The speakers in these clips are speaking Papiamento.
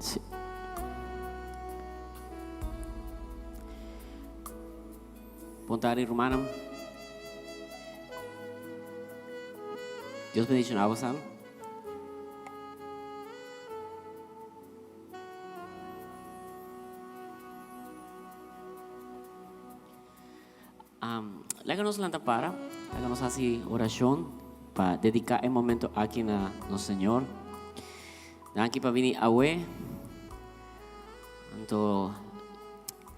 Sí. Bon tardi, rumannan. Dios bendiciona bosan. Um, laga nos lanta para, laga nos hasi oracion pa dedica e momento aki na nos Señor. Danki pa bini awe. Anto,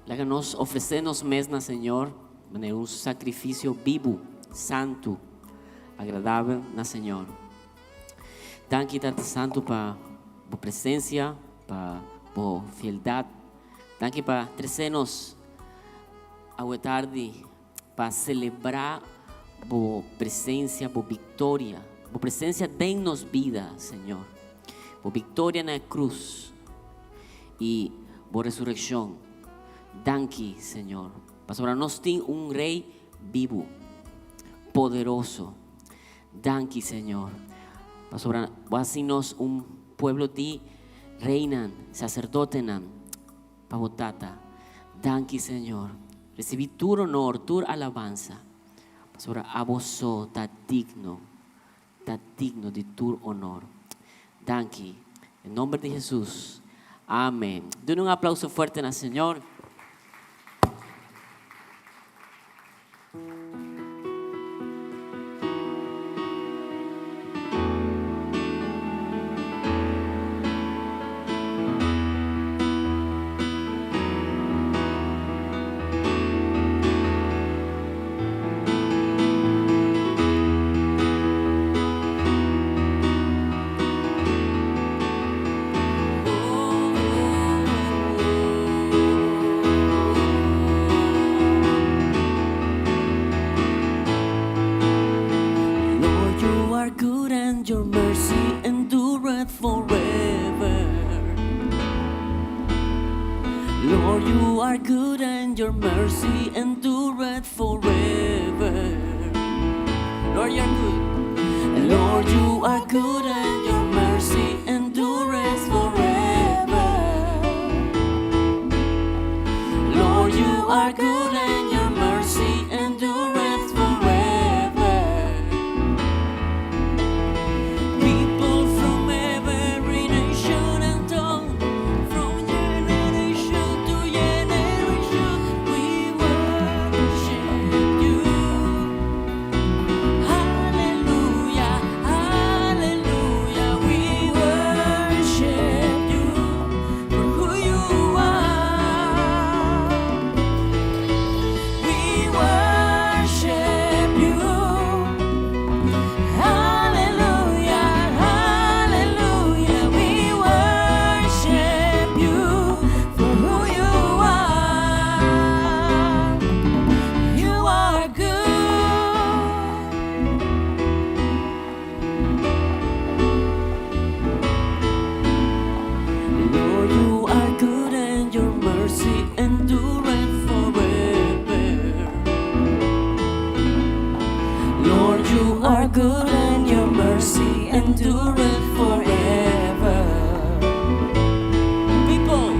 laga nos ofrece nos mes na Señor, manera un sacrificio bibu, santo, agradabel na Señor. Danki Tata Santo pa bo presencia, pa bo fieldad. Danki pa trece nos awe tardi pa celebra bo presencia, bo victoria, bo presencia den nos bida, Señor. Bo victoria na e cruz y bo resurreccion. Danki, Señor, pasobra nos tin un Rey bibu, poderoso. Danki, Señor, pasobra bo haci nos un pueblo di reynan, sacerdotenan pa bo Tata. Danki, Señor. Recibi tur honor, tur alabansa, pasobra abo so ta digno, ta digno di tur honor. Danki. Den nomber di Jesus. Amen. Duna un aplauso fuerte na Señor. Lord, you are good and your mercy endureth forever. Lord, you are good and your mercy endureth forever. Lord, you are good. Lord, you are good and your mercy endureth forever. Lord, you are good and your mercy endureth forever. People from every nation and tongue, from generation to generation, we worship you. Hallelujah, hallelujah, we worship you for who you are. We worship you. Hallelujah, hallelujah, we worship you for who you are. You are good. Lord, you are good and your mercy endureth forever. Lord, you are good and your mercy endureth forever. People,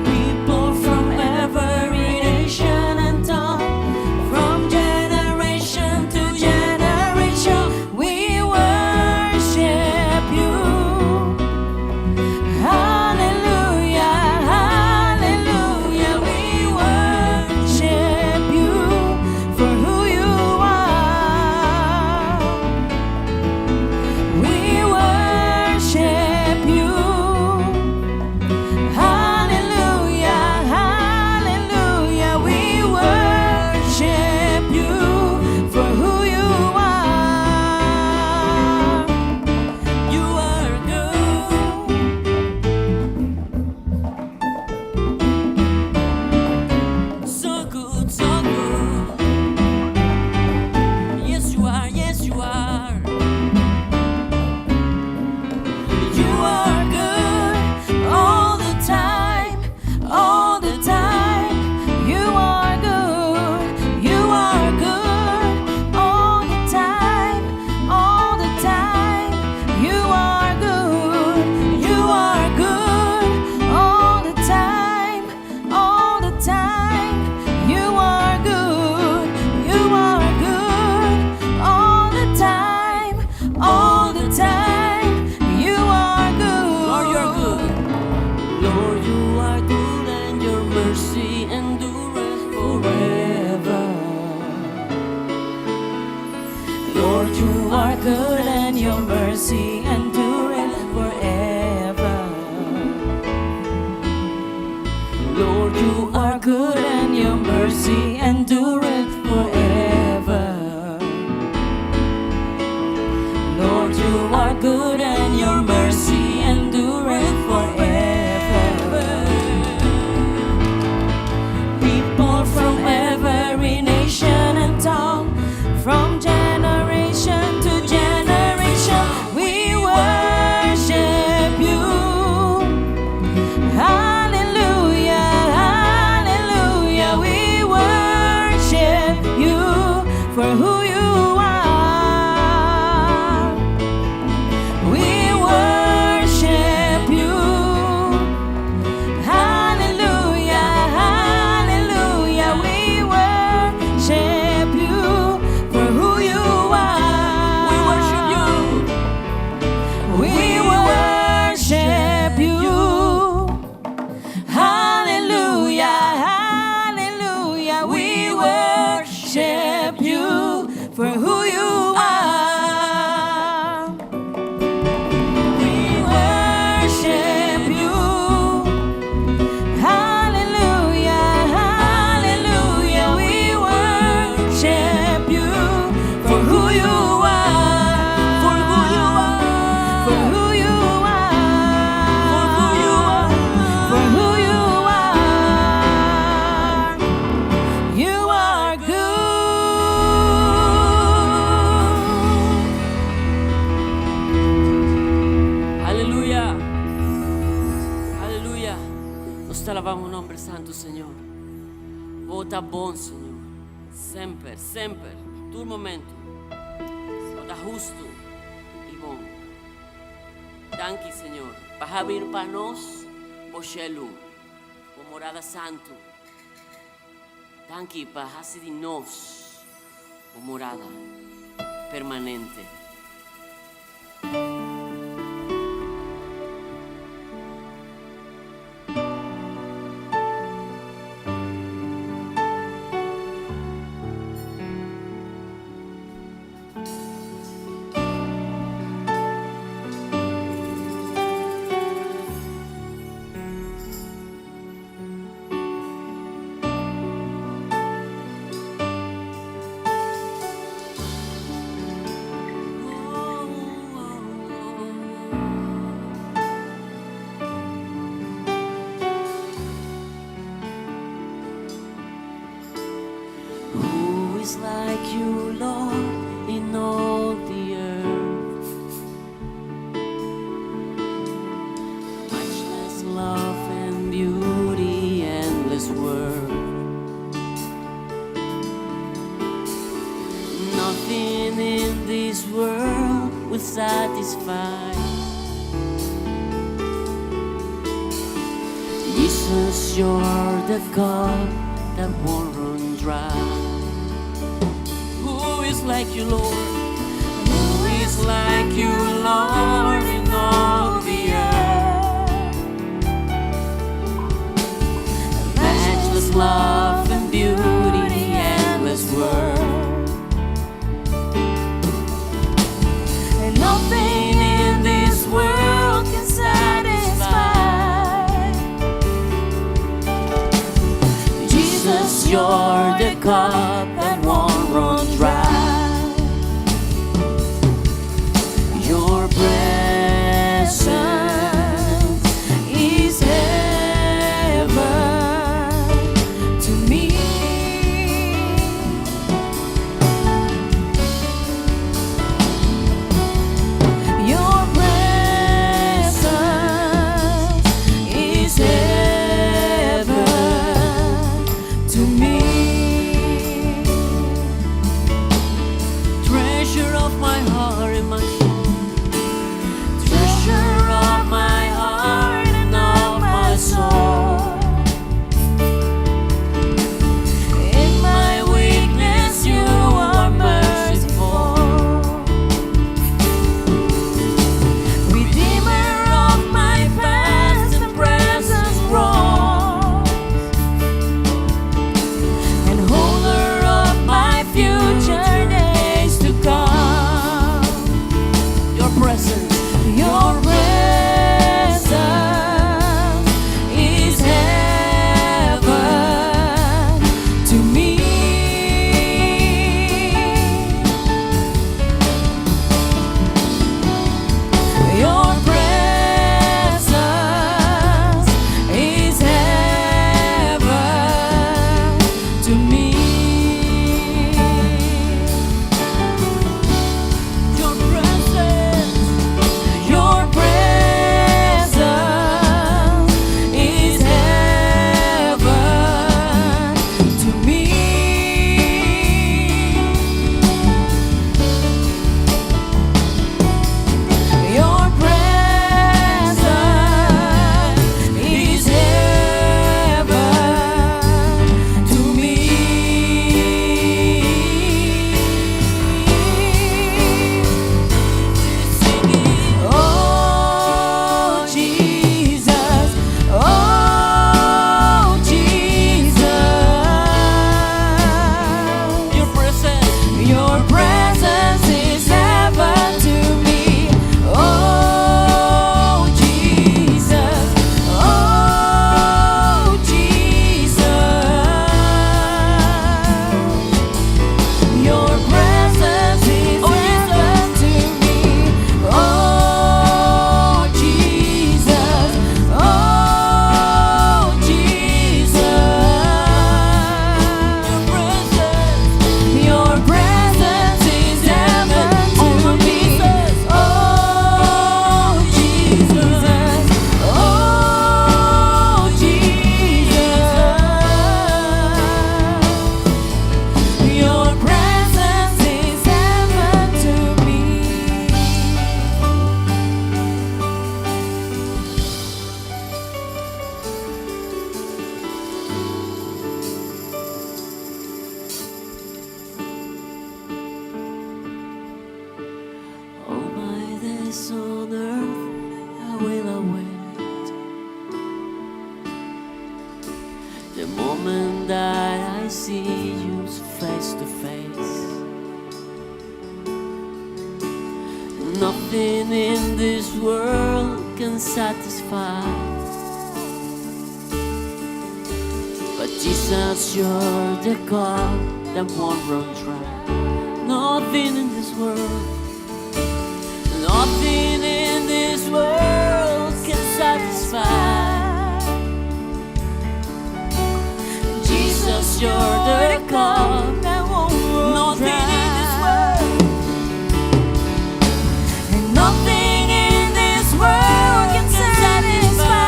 people from every nation and tongue, from generation to generation, we worship you. Hallelujah, hallelujah, we worship you for who you are. you are good and your mercy endureth forever. Lord, you are good and your mercy endureth forever. Lord, you are good and your mercy endureth forever. People from every nation and tongue, from generation to generation, we worship you. Hallelujah, hallelujah, we worship you for who you are. We worship you. Hallelujah, hallelujah, we worship you for who you are. We worship you. We worship you. Hallelujah, hallelujah, we worship you for who you are. We worship you. Hallelujah, hallelujah, we worship you for who you are. For who you are. For who you are. For who you are. For who you are. You are good. Aleluya. Aleluya. Nos ta alabá bo nòmber santu, Señor. Bo ta bon, Señor. Semper, semper. Tur momento. Bo ta hustu i bon. Danki, Señor. Pa habri pa nos, bo shelu, bo morada santu. Danki pa hasi di nos, bo morada permanente. Who is like you, Lord, in all the earth? Matchless love and beauty, endless worth. Nothing in this world will satisfy. Jesus, you're the cup that won't run dry. Who is like you, Lord? Who is like you, Lord, in all the earth? Matchless love and beauty, endless worth. And nothing in this world can satisfy. Jesus, you're the cup that won't run dry. Your presence is heaven to me. Your presence is heaven to me. place on earth I will await. The moment that I see you face to face. Nothing in this world can satisfy. But Jesus, you're the cup that won't run dry. Nothing in this world, nothing in this world can satisfy. Jesus, you're the cup that won't run Nothing in this dry. world, And nothing in this world can satisfy.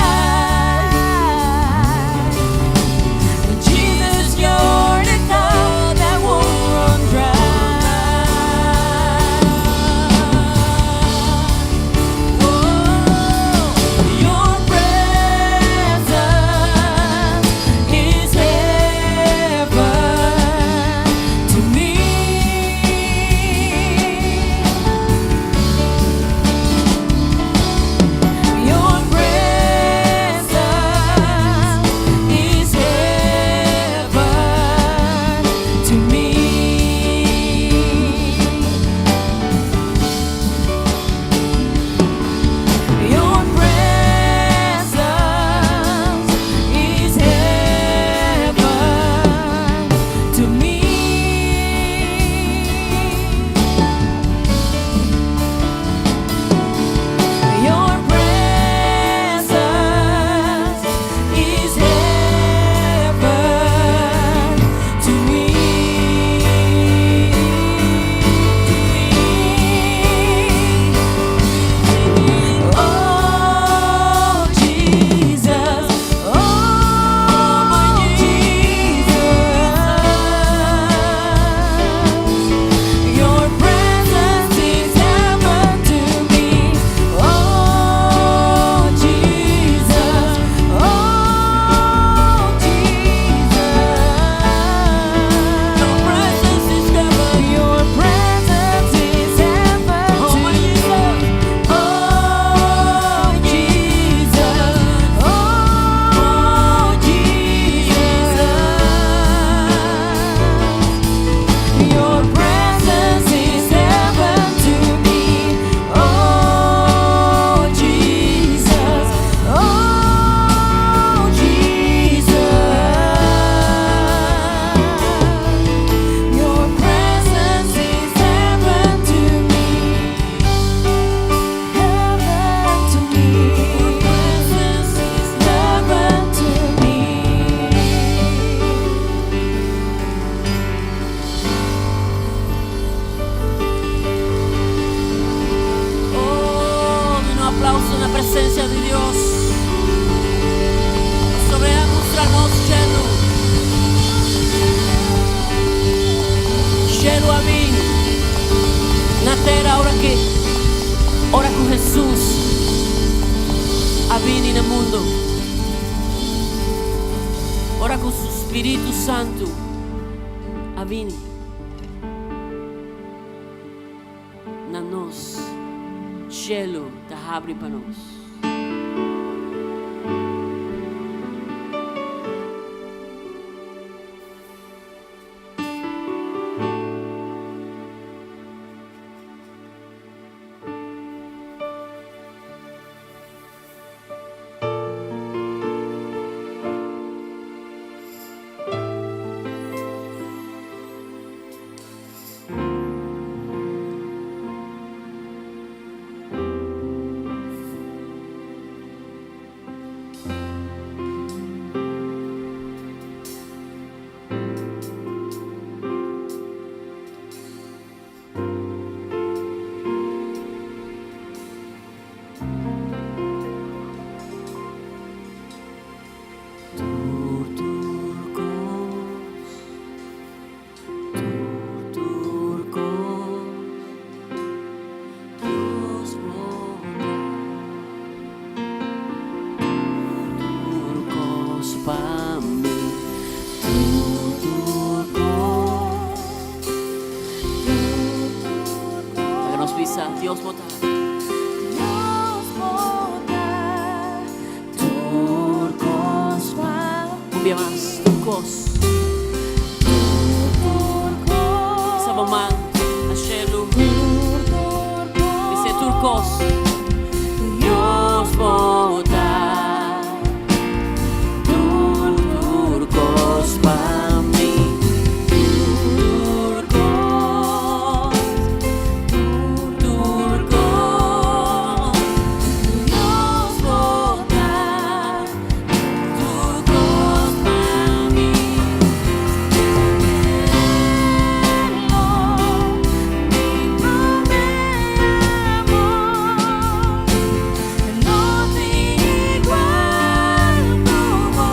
Jesus, you're the cup that won't run dry. Oh, your presence is heaven to me. Your presence is heaven to me. Your presence is heaven to me. Your presence is heaven to me. To me. Oh Jesus, oh my Jesus, Your presence is heaven to me. Oh Jesus, oh Jesus, Your presence is heaven. Your presence is heaven Oh, to my me. Jesus. Oh Jesus, oh Jesus, Your presence is heaven to me. Oh Jesus, oh Jesus, Your presence is heaven to me. Heaven to me. Your presence is Heaven to me. Oh, un aplauso en la presencia de Dios. Sobre mustra nos shelu. Shelu a bin. Na tera ora ku ora ku Jesus a bini na mundu. Ora ku Spiritu Santu a bini. Na nos. Shelu ta habri pa nos. Tur tur kos, tur tur kos, Dios bo ta. Tur tur kos pa mi, tur tur kos. Laga nos bisa, Dios bo ta. Un bia mas, tur kos. Hisa bo man na shelu. Bis'é tur kos. Dios bo ta. Tur, tur kos pa mi. Tur kos. Tur kos. Dios bo ta. Tur kos pa mi. Mi promé amor, no tin igual ku bo.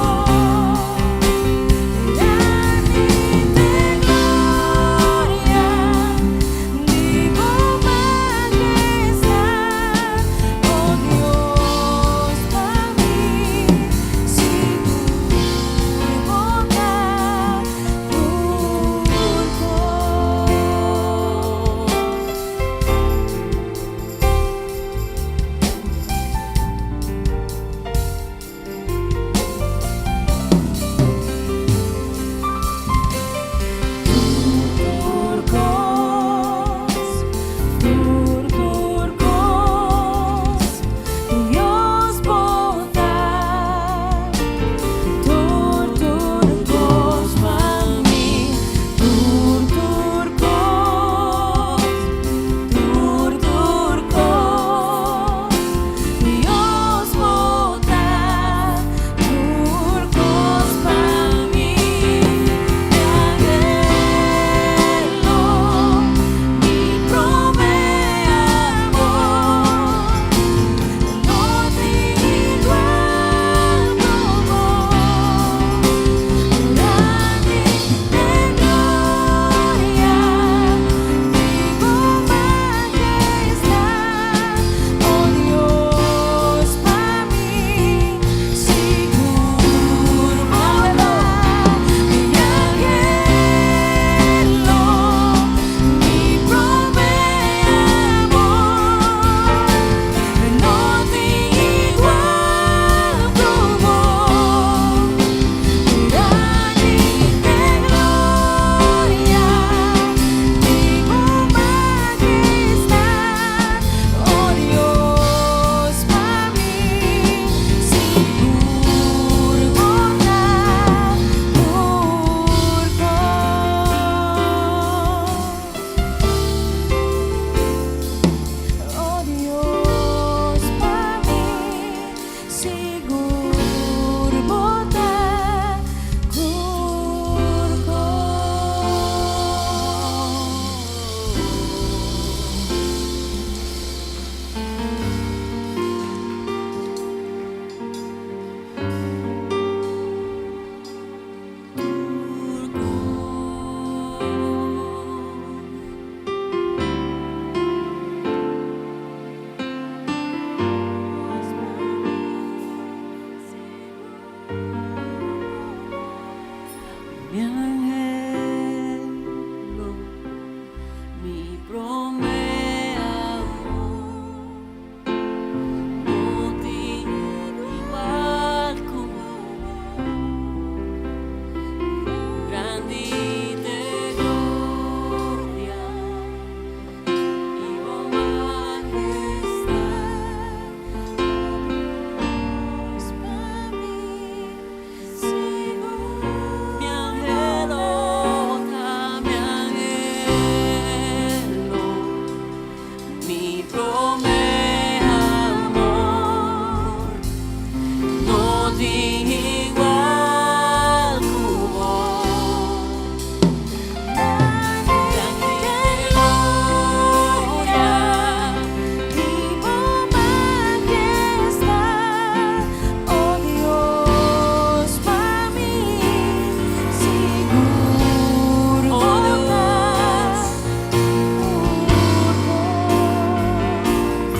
Grandi gloria, di bo majestad, oh Dios, pa mi, sigur bo ta tur kos. Tur kos, tur, tur kos, Dios bo ta, tur, tur kos pa mi, tur, tur kos, tur, tur kos, Dios bo ta, tur kos pa mi. Anhelo, mi promé amor, no tin igual ku bo. Grandi gloria, di bo majestad, oh Dios, pa mi, sigur bo ta, mi anhelo, mi promé amor, no tin igual ku bo. Grandi gloria, di bo majestad, oh Dios, pa mi, sigur bo ta tur kos. Oh Dios, pa mi, sigur bo ta tur kos. Tur kos. Mi anhelo, mi promé amor, no tin igual ku bo. Grandi gloria, di bo majestad, Dios, pa mi, sigur Mi anhelo, ta mi anhelo, mi promé amor, no tin igual ku bo. Grandi gloria, Di bo majestad, oh Dios, pa mi, sigur Oh bo ta Dios, tur kos.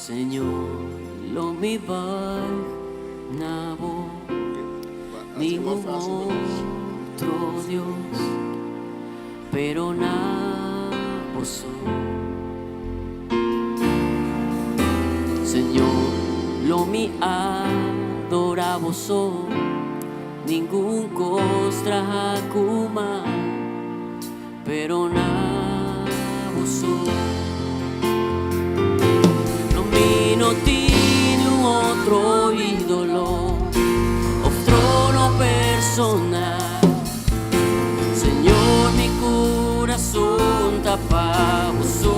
Señor, lo mi bai na bo, ningun otro Dios, pero na bo so. Señor, lo mi adora bo so, ningun kos traha ku man, pero na bo so. Lo mi no tin un otro ídolo of trono personal. Señor, mi kurason ta pa bo so.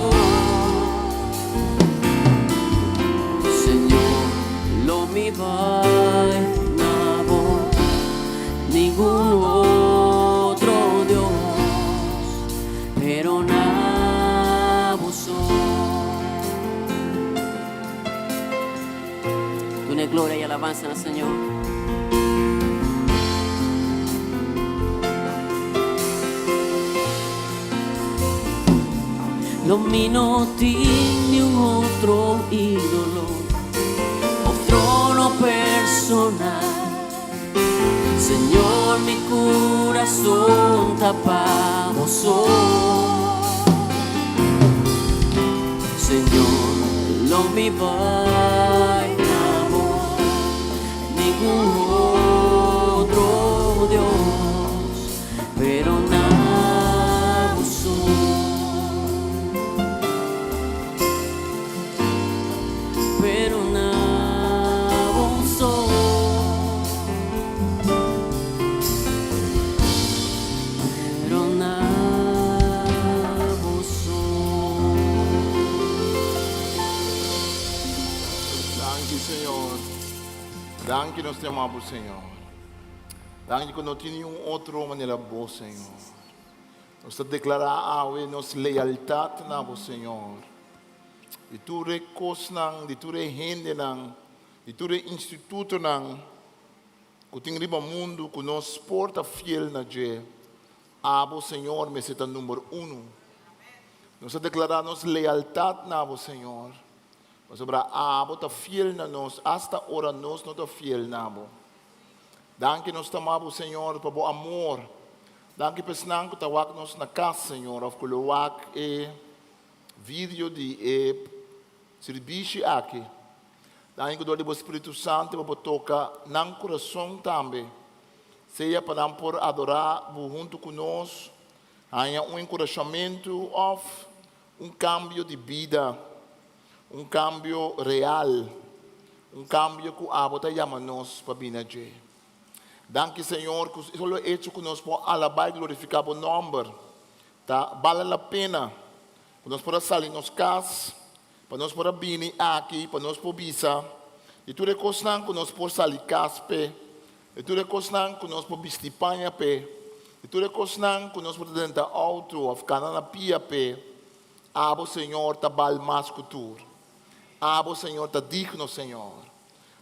Señor, lo mi bai na bo, ningun otro Dios, pero na bo so. Duna gloria i alabansa na Señor. Lo mi no tin niun otro ídolo of trono personal. Señor, mi kurason ta pa bo so. Señor, lo mi bai na bo, ningun otro Dios, pero na bo so. Pero na bo so. Pero na bo so. Danki, Señor. Danki nos ta yama bo, Señor. Danki ku no tin niun otro manera bo, Señor. Nos ta deklará awe nos lealtat na bo, Señor. Di tur e kosnan, di tur e hendenan, di tur e institutonan ku tin riba mundu ku nos por ta fiel na dje, abo, Señor, mester ta number uno. Nos ta deklará nos lealtat na bo, Señor, pasobra abo ta fiel na nos asta ora nos no ta fiel na bo. Danki nos ta ama bo, Señor, pa bo amor. Danki pa esnan ku ta wak nos na kas, Señor, òf ku lo wak e video di e sirbishi aki. Danki ku dor di bo Spiritu Santu bo por toka nan kurason tambe, sea pa nan por adorá bo huntu ku nos, haña un enkurashamentu òf un kambio di bida, un kambio real, un kambio ku abo ta yama nos pa bini dje. Danki Señor ku solo echo ku nos por alabá i glorifiká bo nòmber ta bale la pena ku nos por a sali nos kas pa nos por a bini aki pa nos por bisa di tur e kosnan ku nos por sali kas p'e, di tur e kosnan ku nos por bisti paña p'e, di tur e kosnan ku nos por ta drenta outo òf kana na pia p'e, abo Señor ta bal mas ku tur. Abo Señor ta digno Señor.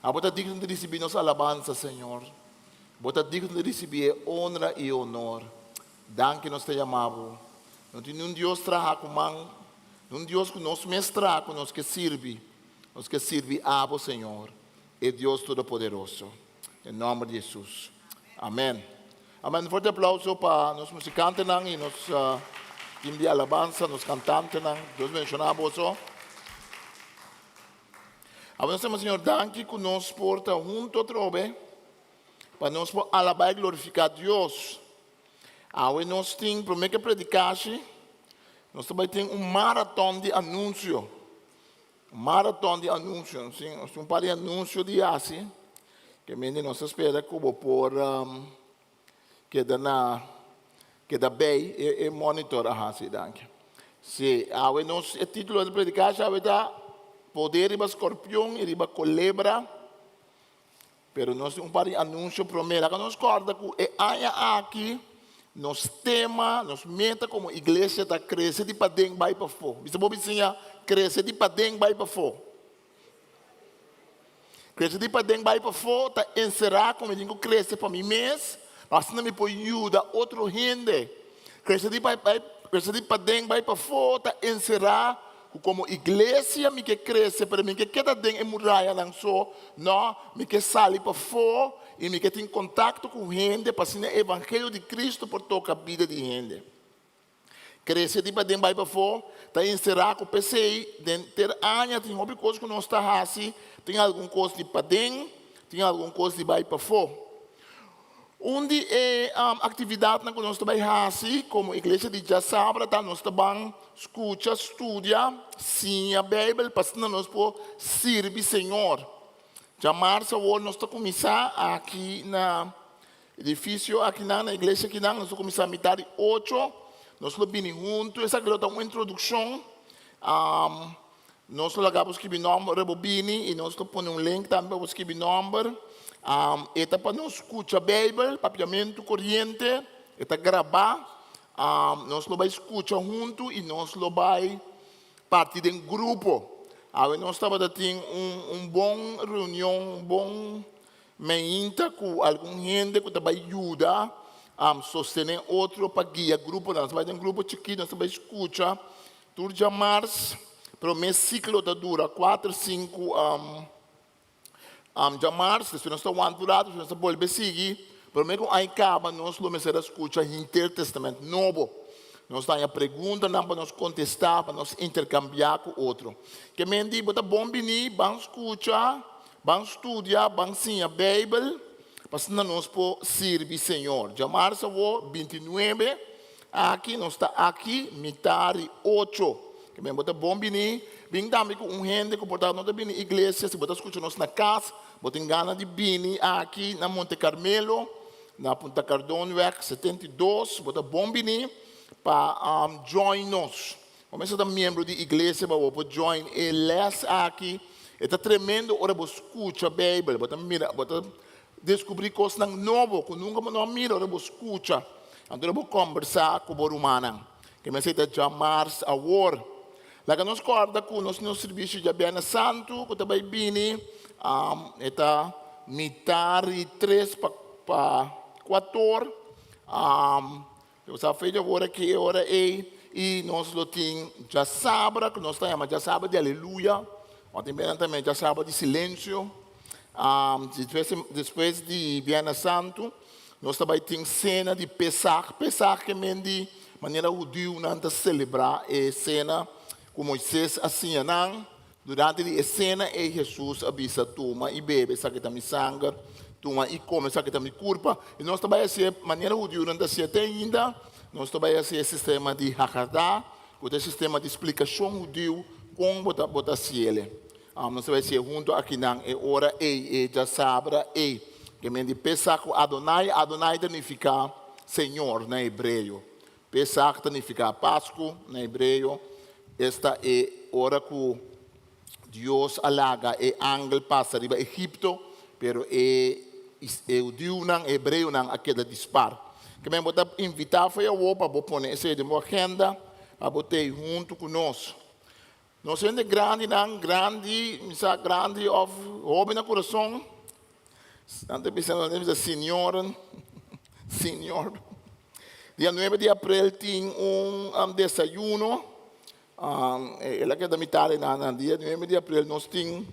Abo ta digno di risibí nos alabansa Señor. Bo ta digno di risibí e honra i e honor. Danki nos ta yama bo. No tin niun Dios traha ku man, niun Dios ku nos mes traha ku nos ke sirbi. Nos ke sirbi abo, Señor, e Dios Todopoderoso. Den nòmber di Hesus. Amen. Amen. Un fuerte aplauso pa nos musikantenan i nos team di alabansa, nos kantantenan. Dios bendishoná boso. Awor nos ta yama Señor danki ku nos por ta huntu atrobe pa nos por alabá i glorifiká Dios. Awe nos tin, promé ke predikashi, nos ta bai tin un maraton di anunsio. Un maraton di anunsio. Nos tin, nos tin un par di anunsio di hasi, ke mende nos ta spera ku bo por keda na, keda bei e, e monitor a hasi, danki. Si, awe nos, e título di predikashi awe ta Poder riba skorpion i riba kolebra. Pero nos tin un par di anunsio promé. Laga nos kòrda ku e aña aki nos tema, nos meta komo iglesia ta krese di paden bai pafó. Bisa bo bisiña, krese di paden bai pafó. Krese di paden bai pafó ta enserá ku mi tin ku krese pa mi mes, pa asina mi por yuda otro hende. Krese di bai, krese di paden bai pafó ta enserá. ku komo iglesia mi ke krese, pero mi ke keda den e murayanan so, no, mi ke sali pafó i mi ke tin kontakto ku hende pa asina e evangelio di Kristu por toka bida di hende. Krese di paden bai pafó ta enserá ku p'esei den ter aña tin hopi kos ku nos ta hasi, tin algun kos di paden, tin algun kos di bai pafó. Un di e aktividatnan ku nos ta bai hasi komo iglesia di djasabra ta nos ta ban skucha, studia, siña Beibel pa asina nos por sirbi Señor. Djamars awor nos ta kuminsá aki na Edifisio akinan, na iglesia akinan, nos lo kuminsá mitá di ocho. Nos lo bini huntu. Esaki lo ta un introdukshon. Nos lo laga bo skibi nòmber ora bo bini i nos lo pone un link tambe pa bo skibi nòmber. E ta pa nos skucha Beibel, papiamentu koriente, e ta grabá. Nos lo bai skucha huntu i nos lo bai parti den grupo. Awe nos tabata tin un bon reunion, un bon Meinta ku algun hende ku ta bai yuda sostené otro pa guia gruponan. Nos ta bai den grupo chikito, nos ta bai skucha tur djamars. Promé siklo ta dura kuater, sinku djamars. Despues nos ta wanta un rato, despues nos ta bolbe sigui. Promé ku aña kaba nos lo mester a skucha henter Testament Nobo. Nos ta haña preguntanan pa nos kontestá, pa nos interkambiá ku otro. Ke men di bo ta bon bini, ban skucha. Ban studia, ban siña Beibel, pa asina nos por sirbi Señor. Djamarsa awor, bintinuebe, aki nos ta aki mitar di ocho. Ke men bo ta bon bini. Bin tambe ku un hende ku por ta no ta bini iglesia. Si bo ta skucha nos na kas, bo tin gana di bini aki na Monte Carmelo, na Punta Cardonweg 72, bo ta bon bini pa join nos. Bo mester ta miembro di iglesia pa bo por join e les aki. E ta tremendo ora bo skucha Beibel. Bo ta mira, bo ta deskubrí kosnan nobo ku nunka bo no a mira ora bo skucha. Anto ora bo kombersá ku bo rumannan. Ke mester ta djamars awor. Laga nos kòrda ku nos tin nos servisio djabièrnè santu ku ta bai bini. E ta mitar di tres pa pa kuator. Bo sa fecha awor aki e ora ei i nos lo tin djasabra ku nos ta yama djasabra di aleluya o tin bia nan ta yama djasabra di silensio. Despues despues di bièrnè santu nos ta bai tin sena di Pesach. Pesach ke men di manera hudiunan ta selebrá e sena ku Moises a siña nan. Durante di e sena ei Hesus a bisa, Tuma i bebe, esaki ta mi sanger, tuma i kome, esaki ta mi kurpa. I nos ta bai hasi e manera hudiunan ta hasié te ainda, nos ta bai hasi e sistema di Haggadah, ku ta e sistema di splikashon hudiu kon bo ta bo ta hasiel. Nos ta bai hasié huntu akinan e ora ei, e djasabra ei. Ke men di Pesach ku Adonai, Adonai ta nifiká Señor na hebreo. Pesach ta nifiká Pasku na hebreo. Esta e ora ku Dios a laga e angel pasa riba Egipto, pero e e hudiunan, e hebreonan a keda di spar. Ke men bo ta invitá for awor pa bo pone esei den bo agenda pa bo tei huntu ku nos. Nos hende grandinan, grandi, mi sa grandi òf hóben na kurason, nan ta bisa, nan ta bisa senioren, senior. Dia nuebe di aprel tin un desayuno, el a keda mitad di nan, dia nuebe di aprel nos tin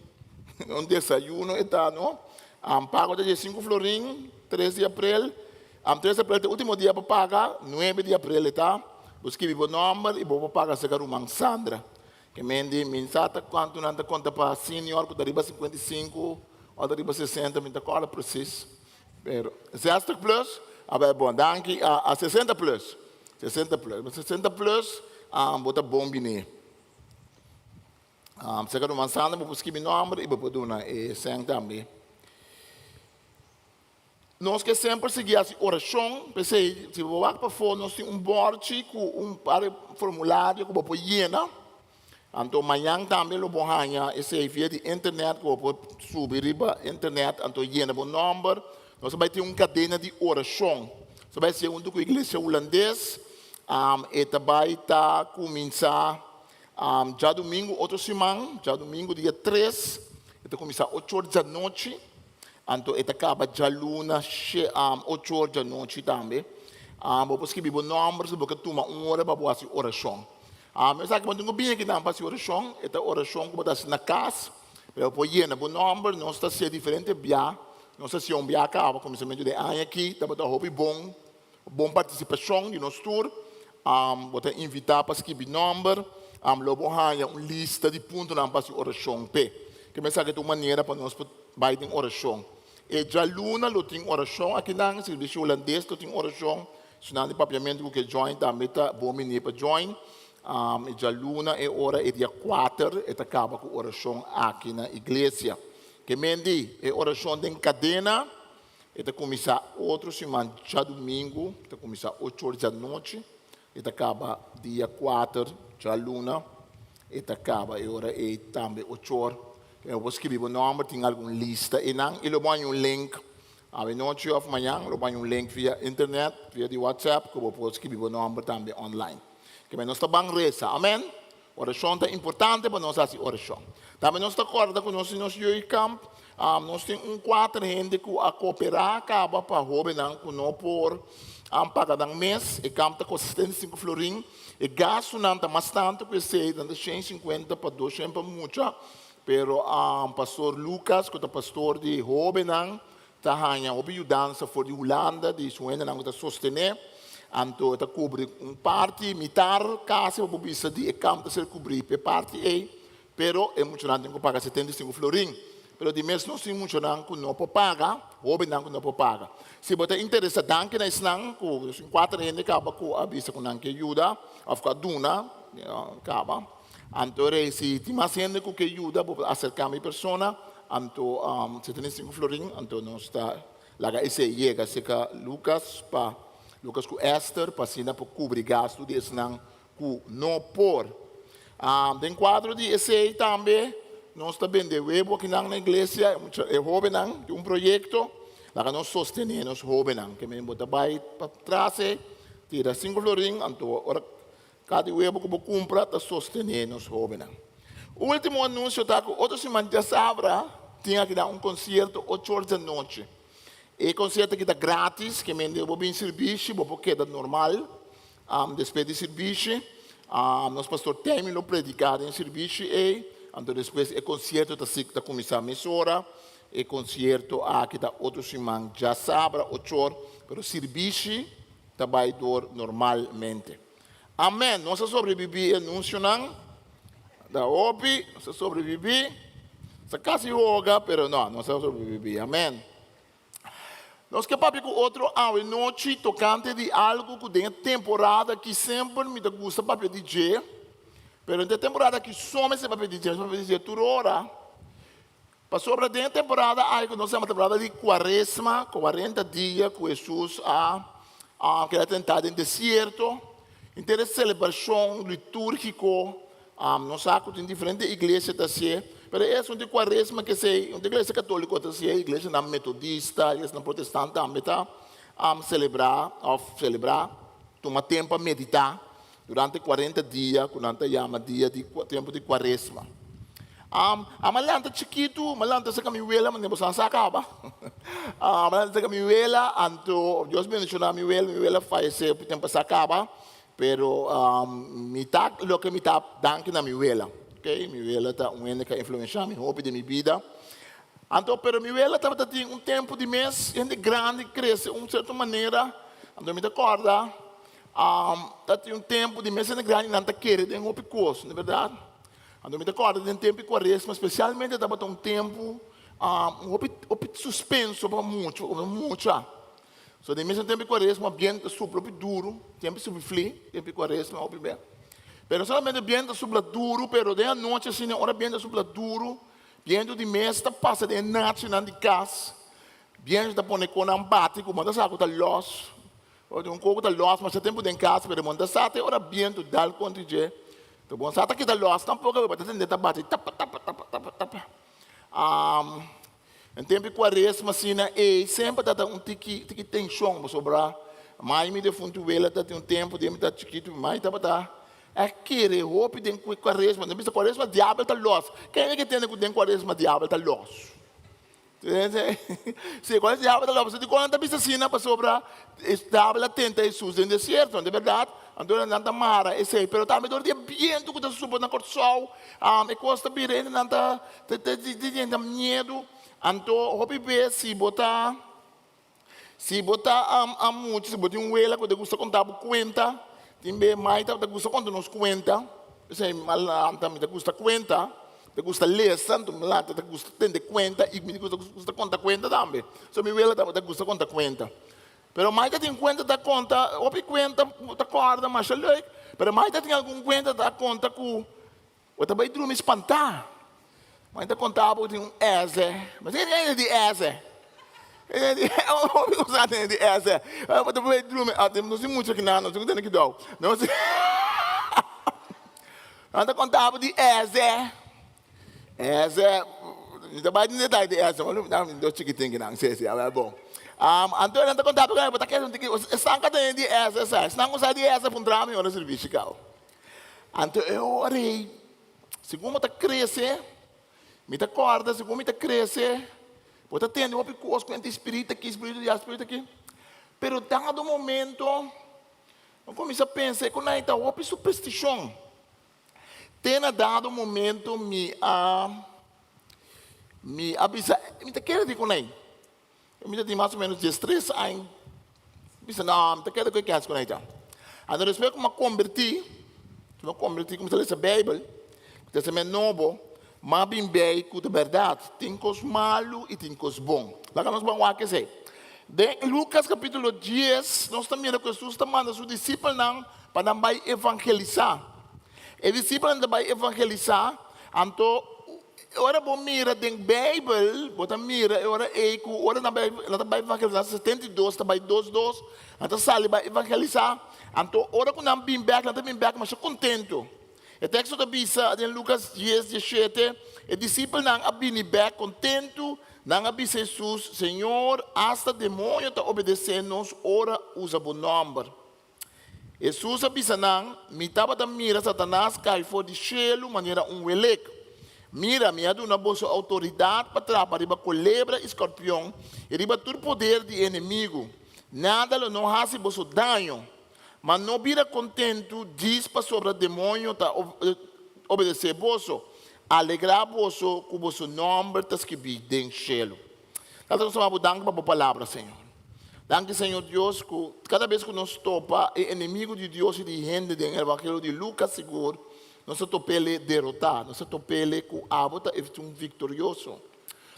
un desayuno e ta no, pago ta diesinku florin, tres di aprel, tres di aprel ta e ultimo dia pa paga, nuebe di aprel e ta, bo skibi bo nomber y bo por paga serka ruman Sandra. Ke men di mi sa ta kuantu nan ta konta pa senior ku ta riba 55 o ta riba 60, mi ta kòrda presis. Pero 60 plus, a bai bon, danki, a 60 plus, 60 plus, 60 plus bo ta bon bini. Serka ruman Sandra bo por skibi nomber i bo por duna e sèn tambe. Nos ke semper sigui hasi orashon, p'esei si bo wak pafó nos tin un bòrchi ku un par di formulario ku bo por yena. Anto mañan tambe lo bo haña esei via di internet ku bo por subi riba internet anto yena bo nòmber. Nos a bai tin un kadena di orashon. Nos a bai hasié huntu ku Iglesia Hulandes. E ta bai ta kuminsá djadumingu otro siman, djadumingu dia tres, e ta kuminsá ocho or djanochi. Anto e ta kaba djaluna ocho or djanochi tambe. Bo por skibi bo nòmber si bo ke tuma un ora pa bo hasi orashon. Um, esaki bo tin ku bini akinan pa hasi orashon, e ta orashon ku bo ta hasi na kas, pero bo por yena bo nòmber, nos ta hasié diferente bia, nos a hasié un bia kaba kuminsamentu di e aña aki, tabata hopi bon, bon partisipashon di nos tur. Um, bo ta invitá pa skibi nòmber, um, lo bo haña un lista di puntonan pa hasi orashon p'e. Ke men esaki ta un manera pa nos por bai den orashon. E djaluna lo tin orashon akinan, sirbishi hulandes lo tin orashon, Esnan di papiamentu ku ke join tambe ta bon bini pa join. E djaluna e ora e dia kuater e ta kaba ku orashon aki na iglesia. Ke men di e orashon den kadena e ta kuminsá otro siman djadumingu, ta kuminsá ocho or djanochi e ta kaba dia kuater djaluna e ta kaba e ora ei tambe ocho or. Bo por skribi bo nòmber tin algun lista einan i lo bo haña un link Awenochi of mañan lo baña un link via internet, via di WhatsApp, ku bo por skibi bo nòmber tambe online. Keme nos ta ban resa. Amen. Orashon ta importante pa nos hasi orashon. Tambe nos ta kòrda ku nos tin nos jeugdkamp. Nos tin un kuater hende ku a kooperá kaba pa hóbennan ku no por paga nan mes. E kamp ta kosta 75 florin. E gastunan ta mas tantu ku esei, nan ta 150 pa 200 pa mucha. Pero pastor Lucas ku ta pastor di hóbennan ta haña hopi yudansa for di Hulanda di su hendenan ku ta sostené. Anto e ta kubri un parti, mitar kasi bo por bisa di e kamp ta ser kubrí pa e parti ei. Pero e muchanan tin ku paga 75 florin. Pero di mes nos tin muchanan ku no por paga, hóbennan ku no por paga. Si bo ta interesá danki na esnan ku nos tin kuater hende kaba ku a bisa ku nan ke yuda òf ku a duna kaba. Anto rei, si tin mas hende ku ke yuda, bo por aserká mi persona. Anto si tene sinku florin, anto nos ta laga esei yega serka Lukas pa Lukas ku Ester, pa asina por kubri gastu di esnan ku no por. Den kuadro di esei tambe nos ta bende webu akinan na iglesia, e hóbennan tin un proyekto, laga nos sostené nos hóbennan. Ke men bo ta bai pa tras ei, tira sinku florin, anto ora Kada webu ku bo kumpra ta sostené nos hóbennan. Último anunsio ta ku otro siman djasabra tin aki nan un konsierto ocho or djanochi. E konsierto aki ta grátis, ke mende bo bin sirbishi bo por keda normal despues di sirbishi. Nos pastor Temi lo prediká den sirbishi ei, anto despues e konsierto ta ta kuminsá mesora. E konsierto aki ta otro siman djasabra ocho or, pero sirbishi ta bai dor normalmente. Amen! Nos a sobrebibí e anunsionan da hopi, nos a sobrebibí. Nos a kasi hoga, pero no, nos a sobrebibí. Amen! Nos ke papia ku otro awe nochi tokante di algu ku den e temporada aki semper mi ta gusta papia di dje, pero den e temporada aki so mester papia di dje, mester papia di dje tur ora. Pasobra den e temporada ai ku nos yama temporada di Kuaresma, kuarenta dia ku Hesus a keda tentá den desierto, henter e selebrashon litúrgiko, nos sa ku tin diferente iglesia ta hasié, pero e asuntu di Kuaresma kesei, un iglesia katóliko ta hasié, iglesianan metodista, iglesianan protestant tambe ta selebrá òf selebrá, tuma tempu pa meditá Durante kuarenta dia ku nan ta yama dia di tempu di kuaresma. Am, a lanta chikitu, mi a lanta serka mi wela, manera boso a sa kaba. A lanta serka mi wela, anto Dios bendishoná mi wela, mi wela fayesé hopi tempu pasá kaba, pero mi ta loke mi ta danki na mi wela, ok. Mi wela ta un hende ku a influenshá mi hopi den mi bida. Anto, pero mi wela tabata tin un tempu di mes, hende grandi krese un sierto manera, anto mi ta kòrda Ta tin un tempu di mes hende grandi nan ta kere den hopi kos, no bèrdat? Anto mi ta kòrda den tempu di kuaresma spesialmente tabata un tempu un hopi hopi suspenso pa mucha pa mucha. So den mes tempu di kuaresma bientu ta supla hopi duru, tempu subi fli, tempu di kuaresma hopi bia. Pero no solamente bientu ta supla duru pero den anochi asina ora bientu ta supla duru, bientu di mes ta pasa den e nachinan di kas, bientu ta pone konan bati ku bo no ta sa ku ta lòs. Ora tin un koko ta lòs masha tempu den kas, pero e bon ta sa te ora bientu dal kontra dje. Ta bon sa ta kita lòs tampoko, pero bo ta tende ta bati tapa tapa tapa tapa tapa. En tempu di kuaresma asina ei semper ta ta un tiki tiki tenshon pasobra mai mi defuntu wela ta tin un tempu den mi ta chikitu mai tabata a kere hopi den kuaresma. Nan bisa kuaresma diabel ta lòs. Ken ke tende ku den kuaresma diabel ta lòs? Sí, cual es diabel ta loco? Pasobra dikon nan ta bisa asina? Pasobra e diabel a tenta Hesus den desierto. Di berdad, Anto nan ta mara esei. Pero tambe dor di e bientu ku ta suba na Kòrsou, e kos ta bira hendenan ta ta miedu. Anto hopi bes si bo ta si bo ta mucha, si bo tin un wela ku ta gusta konta bo kuenta, tin be mai tabata gusta konta nos kuenta, p'esei mi a lanta mi ta gusta kuenta, mi ta gusta lesa, anto mi lanta ta gusta tende kuenta i mi ta gusta konta kuenta tambe. So mi wela tabata gusta konta kuenta. Pero mai ta tin kuenta ta konta, hopi kuenta ta kòrda masha leuk, pero mai ta tin algun kuenta ta konta ku bo ta bai drumi spantá. Mai ta konta bo ku tin un èze. Bo sa kiko di èze? Hopi ku sa di èze. Bo ta bai drumi, nos tin mucha kinan, nos tin ku tene kidou. Nan ta konta bo di èze. Ese, mi ta bai den detaye di ese, ma mi dos chikitin kinan, si, si, a bon. Anto nan ta konta bo bo ta kere un tiki, esnan ka tene di ese sa, esnan ku sa di ese puntra mi ora sirbishi kau. Anto e ora ei, segun bo ta krese, mi ta kòrda segun mi ta krese, bo ta tende hopi kos ku hende spiritu aki, spiritu di a, spiritu aki, pero dado momento, bo kuminsá pensa e ku nan ei ta hopi superstishon. Te na dado momento mi a mi a bisa mi ta kere di ku nei. Mi ta tin mas o menos diestres aña. Mi bisa no, mi ta kere ku e kens ku nei ta. Anto despues ku mi a kombertí, ku mi a kombertí kuminsá lesa Beibel, Testament Nobo, mi a bin bei ku ta bèrdat, tin kos malu i tin kos bon. Laga nos ban wak esei. Den Lukas kapítulo dies nos ta mira ku Hesus ta manda su disipelnan pa nan bai evangelisá. E disipelnan ta bai evangelisá, anto ora bo mira den Beibel, bo ta mira e ora ei ku ora nan bai nan ta bai evangelisá, 72 ta bai dos dos, nan ta sali bai evangelisá, anto ora ku nan bin bèk, nan ta bin bèk masha kontentu. E teksto ta bisa den Lukas dies, diesshete, E disipelnan a bini bèk kontentu, nan a bisa Hesus, Señor, asta demoño ta obedesé nos ora usa bo nòmber. Hesus a bisa nan, Mi tabata mira Satanas kai for di shelu manera un welek. Mira, mi a duna boso outoridat pa trapa riba kolebra i skorpion i riba tur poder di e enemigu. Nada lo no hasi boso daño. Ma no bira kontentu djis pasobra demoño ta obedesé boso. Alegrá boso ku boso nòmber ta skibí den shelu. Tata nos ta manda bo danki pa bo palabra, Señor. Danki, Señor Dios, ku kada bes ku nos topa e enemigu di Dios i di hende den Evangelio di Lukas sigur, nos ta top'ele derotá, nos ta top'ele ku abo ta esun viktorioso.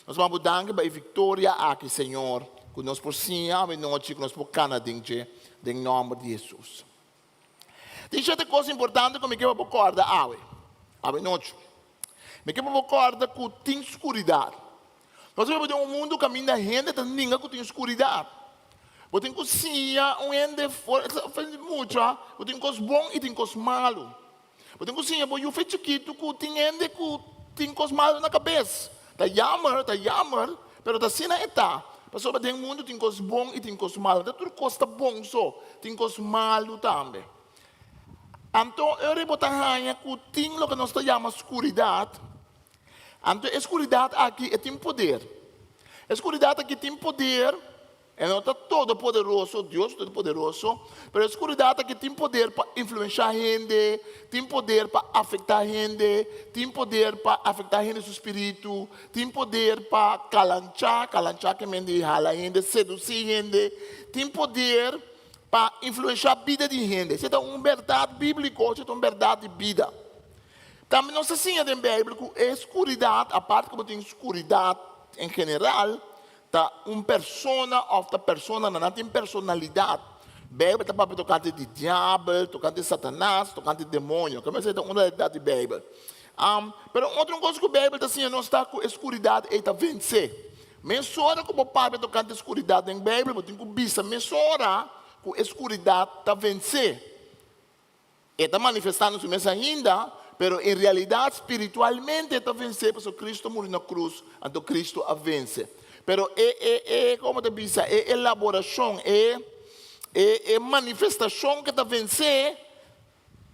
Nos ta manda bo danki pa e viktoria aki, Señor, ku nos por siña awe nochi, ku nos por kana den dje, den nòmber di Hesus. Tin shete kos importante ku mi ke pa bo kòrda awe, awe nochi. Mi ke pa bo kòrda ku tin skuridat. Nos ta biba den un mundu kaminda hende ta ninga ku tin skuridat. Bo tin ku siña un hende for di mucha ku tin kos bon i tin kos malu. Bo tin ku siña bo yu fe chikitu ku tin hende ku tin kos malu na kabes. Ta jammer, ta jammer, pero ta asina e ta. Pasobra den mundu tin kos bon i tin kos malu. No ta tur kos ta bon so, tin kos malu tambe. Anto e ora bo ta haña ku tin loke nos ta yama skuridat. Anto e skuridat aki e tin poder. E skuridat aki tin poder. E no ta todopoderoso, Dios ta todopoderoso, pero e skuridat aki tin poder pa influenshá hende, tin poder pa afektá hende, tin poder pa afektá hende su spiritu, tin poder pa kalanchá, kalanchá ke men di hala hende, sedusí hende, tin poder pa influenshá bida di hende. Esei ta un bèrdat bíbliko, esei ta un bèrdat di bida. Tambe nos ta siña den Beibel ku e skuridat, aparte ku bo tin skuridat en general, Ta un persona òf ta personanan, nan tin personalidat. Beibel ta papia tokante di diabel, tokante Satanas, tokante demoño. Kende esei ta un realidat di Beibel. Pero un otro kos ku Beibel ta siña nos ta ku e skuridat ei ta vensé. Mesora ku bo papia tokante skuridat den Beibel, bo tin ku bisa mesora ku e skuridat ta vensé. E ta manifestando su mes ainda, pero en realidad spiritualmente e ta vensé pasobra Cristo a muri na cruz, anto Cristo a vence. Pero e, e, e, como ta bisa, e elaboracion, e, e, e manifestacion ke ta vensé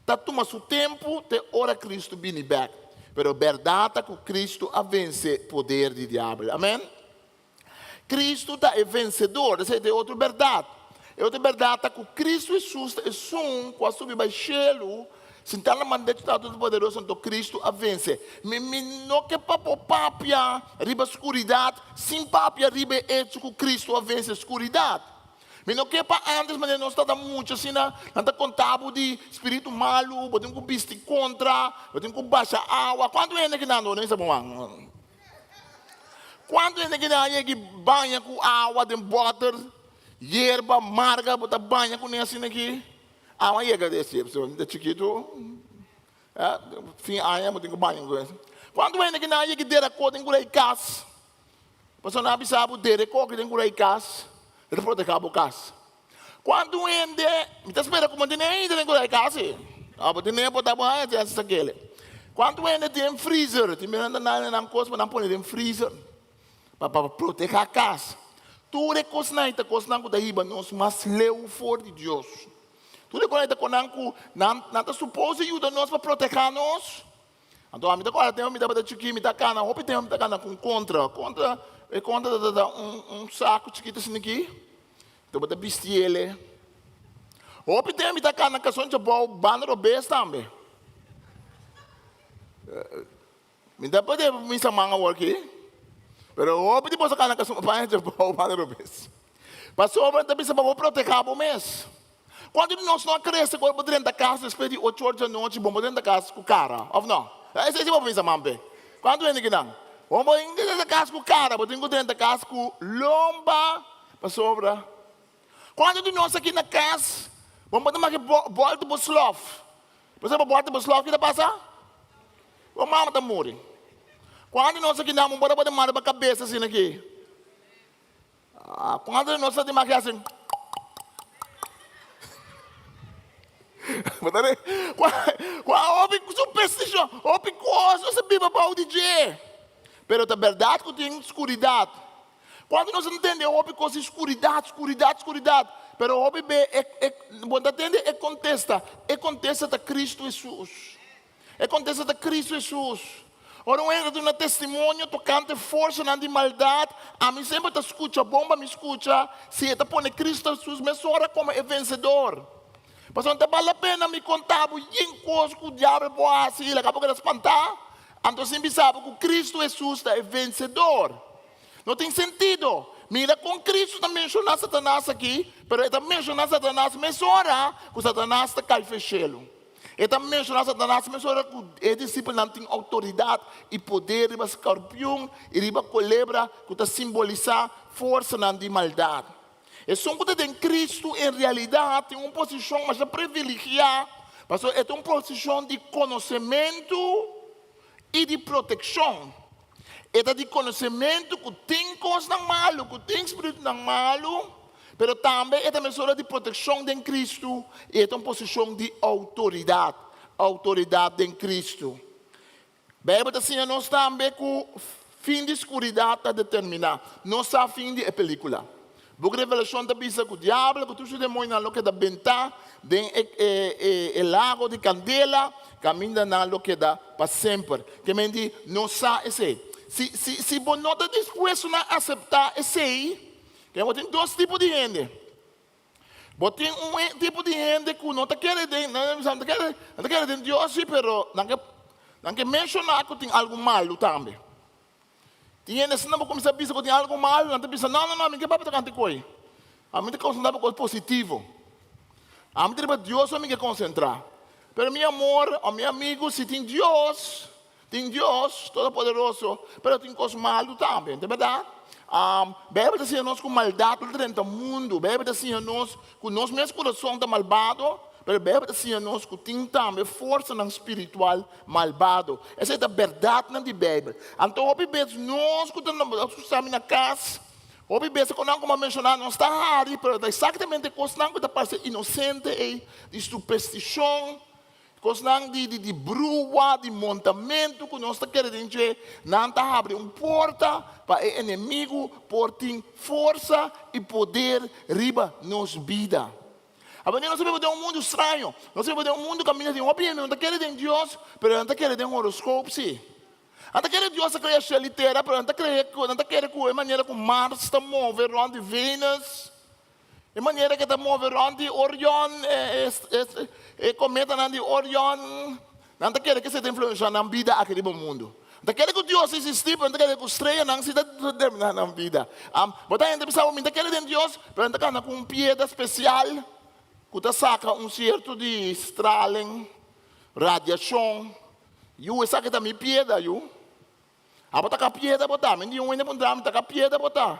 ta tuma su tempo te ora Cristo bini bek. Pero berdad ta ku Cristo a vence poder di diabel. Amen. Cristo ta e vencedor, esei ta e otro berdad. E otro bèrdat ta ku Kristu Hesus ta esun ku a subi bai shelu, sintá na man derecho di Tata Todopoderoso, anto Kristu a vense. Mi mi no ke pa bo papia riba skuridat sin papia riba e echo ku Kristu a vense skuridat. Mi no ke pa ántes manera nos tabata mucha asina, nan ta konta bo di spiritu malu, bo tin ku bisti kontra, bo tin ku basha awa. Kuantu hende ki nan no? Bo man. Kuantu hende ki nan a yega baña ku awa den bòter, yerba marga, bo ta baña kuné asina aki? Awa a yega di si, pasobra mi ta chikitu, fin aña bo tin ku baña ku esei. Kuantu hende ki nan a yega dera kos den kura di kas? Pasobra nan a bisa bo dere koki den kura di kas, e ta protehá bo kas. Kuantu hende, mi ta spera ku bo tene ainda den kura di kas ei. Abo tene por ta bo haña chèns di sak'el. Kuantu hende tin freezer? Tin bira nan ta nana nan kos pa nan pone den freezer pa pa protehá kas. Tur e kosnan ei ta kosnan ku ta hiba nos mas leu for di Dios. Tur e kosnan ei ta kosnan ku nan nan ta supos di yuda nos pa protehá nos. Anto ami ta kòrda tempu mi tabata chikí mi ta kana hopi tempu mi ta kana ku un kontra. Kontra e kontra ta ta un un saku chikitu asina aki. Anto bo ta bisti ele. Hopi tempu mi ta kana kason djabou banda robes tambe. Mi ta pode misa man awor aki, pero hopi di boso kana kason banda djabou banda robes. Pasobra nan ta bisa pa bo protehá bo mes. Kuantu di nos no a krese ku ora bo drenta kas despues di ocho or di anochi bo drenta kas ku kara, òf no? Esei si bo bisa mampe. Kuantu hende kinan? Bo no por drenta kas ku kara, bo tin ku drenta kas ku lomba pasobra. Kuantu di nos aki na kas bo no por ta make bòlta bo slòf? Pasobra bo bòlta bo slòf ki ta pasa? Bo mama ta muri. Kuantu di nos aki nan bo no por ta manda bo kabes asina aki? Kuantu di nos ta di maki asin? Kua hopi superstishon, hopi kos nos a biba bou di dje. Pero ta bèrdat ku tin skuridat. Kuantu nos a tende hopi kos di skuridat, skuridat, skuridat. Pero hopi be e, e, bo ta tende e kontesta. E kontesta ta Kristu Hesus. E kontesta ta Kristu Hesus. Ora un hende ta duna testimonio tokante forsanan di maldat, ami semper ta skucha bon pa mi skucha si e ta pone Kristu Hesus mesora komo e vensedor. Pasobra no ta bal la pena mi konta bo yin kos ku diabel por hasi i laga bo keda spantá, anto sin bisa bo ku Kristu Hesus ta e vensedor. No tin sentido. Mira kon Kristu ta menshoná Satanas aki, pero e ta menshoná Satanas mesora ku Satanas ta kai fe shelu. E ta menshoná Satanas mesora ku e disipelnan tin outoridat i poder riba skorpion i riba kolebra ku ta simbolisá forsanan di maldat. Esun ku ta den Kristu en realidat tin un posishon masha privilegiá pasobra e ta un posishon di konosementu i di protekshon. E ta di konosementu ku tin kosnan malu, ku tin spiritunan malu, pero tambe e ta mesora di protekshon den Kristu i e ta un posishon di outoridat, outoridat den Kristu. Beibel ta siña nos tambe ku fin di skuridat ta determiná. Nos sa fin di e pelíkula. Buk Revelashon ta bisa ku Diabel ku tur su demonionan lo keda bentá den e lago di kandela, kaminda nan lo keda pa semper. Ke men di, no sa esei. Si, si, si bo no ta dispuesto na aseptá esei, ke bo tin dos tipo di hende. Bo tin un tipo di hende ku no ta kere den, nan ta kere, nan ta kere den Dios si, pero nan ke, nan ke menshoná ku tin algu malu tambe. Tin hende asina bo kuminsá bisa ku tin algu malu, nan ta bisa, No, no, no, mi ke papia tokante koi. Ami ta konsentrá pa kos positivo. Ami ta riba Dios so mi ke konsentrá. Pero mi amor o mi amigu, si tin Dios, tin Dios Todopoderoso, pero tin kos malu tambe, ta bèrdat? Beibel ta siña nos ku maldat ta drenta mundu. Beibel ta siña nos ku nos mes kurason ta malbado, pero Beibel ta siña nos ku tin tambe forsanan spiritual malbado. Esei ta bèrdatnan di Beibel. Anto hopi bes nos ku ta sami na kas, hopi bes ku nan ku mi a menshoná nos ta hari, pero ta eksaktamente kosnan ku ta parse inosente ei, di superstishon, kosnan di di brua, di montamentu ku nos ta kere den dje, nan ta habri un porta pa e enemigu por tin forsa i poder riba nos bida. Awendia nos ta biba den un mundu straño. Nos ta biba den un mundu kaminda tin hopi hende no ta kere den Dios, pero nan ta kere den horoskop si. Nan ta kere Dios a krea shel i tera, pero nan ta kere ku nan ta kere ku e manera ku Mars ta move rònt di Venus. E manera ku e ta move rònt di Orion, e kometanan di Orion, nan ta kere ku esei ta influenshá nan bida aki riba mundu. Nan ta kere ku Dios ta eksistí, pero nan ta kere ku streanan si ta determiná nan bida. Bo ta hende bisa bo, mi ta kere den Dios, pero nan ta kanda ku un piedra spesial ku ta saka un sierto di stralen, radiashon. Yu, esaki ta mi piedra, yu. Abo ta ka piedra bo ta? Mi di un hende puntra mi, ta ka piedra bo ta?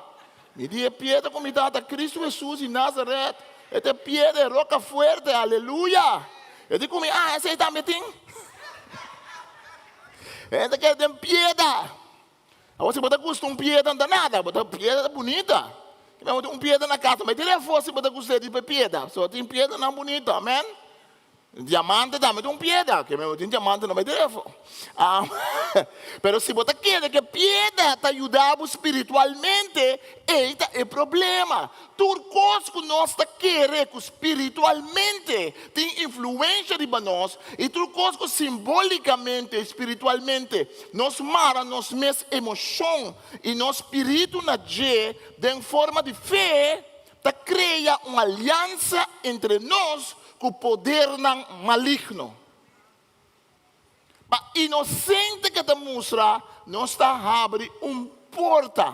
Mi di e piedra ku mi ta ta Kristu Hesus di Nazaret. E ta e piedra, e roka fuerte. Aleluya! E di ku mi, ah, esei tambe tin? E hende kere den piedra. Awor si bo ta gusta un piedra no ta nada, bo ta piedra ta bunita. Ki men bo tin un piedra na kasa, mete afó si bo ta gusta di piedra. So tin piedranan bunita, amen. Diamante tambe ta un piedra, ke men tin diamante no bai telefo. Pero si bo ta kere ke piedra ta yuda bo spiritualmente, ei ta e problema. Tur kos ku nos ta kere ku spiritualmente tin influensha riba nos, i tur kos ku simbolikamente spiritualmente nos mara nos mes emoshon i nos spiritu na dje den forma di fe, ta krea un aliansa entre nos ku podernan maligno. Pa inosente ke ta mustra, nos ta habri un porta.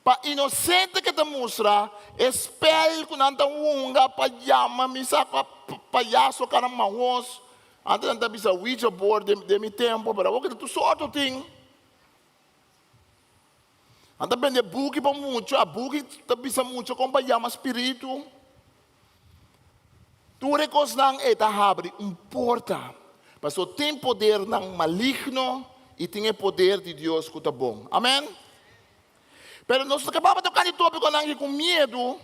Pa inosente ke ta mustra, e spèl ku nan ta hunga pa yama mi sa kua payaso kara mahos. Antes nan ta bisa Ouija board den mi tempu, pero awor ke ta tur sorto tin. Nan ta bende buki pa mucha, buki ta bisa mucha kon pa yama spiritu. Tur e kosnan ei ta habri un porta, pasobra tin podernan maligno i tin e poder di Dios ku ta bon. Amen. Pero nos no ke papia tokante topikonan aki ku miedu.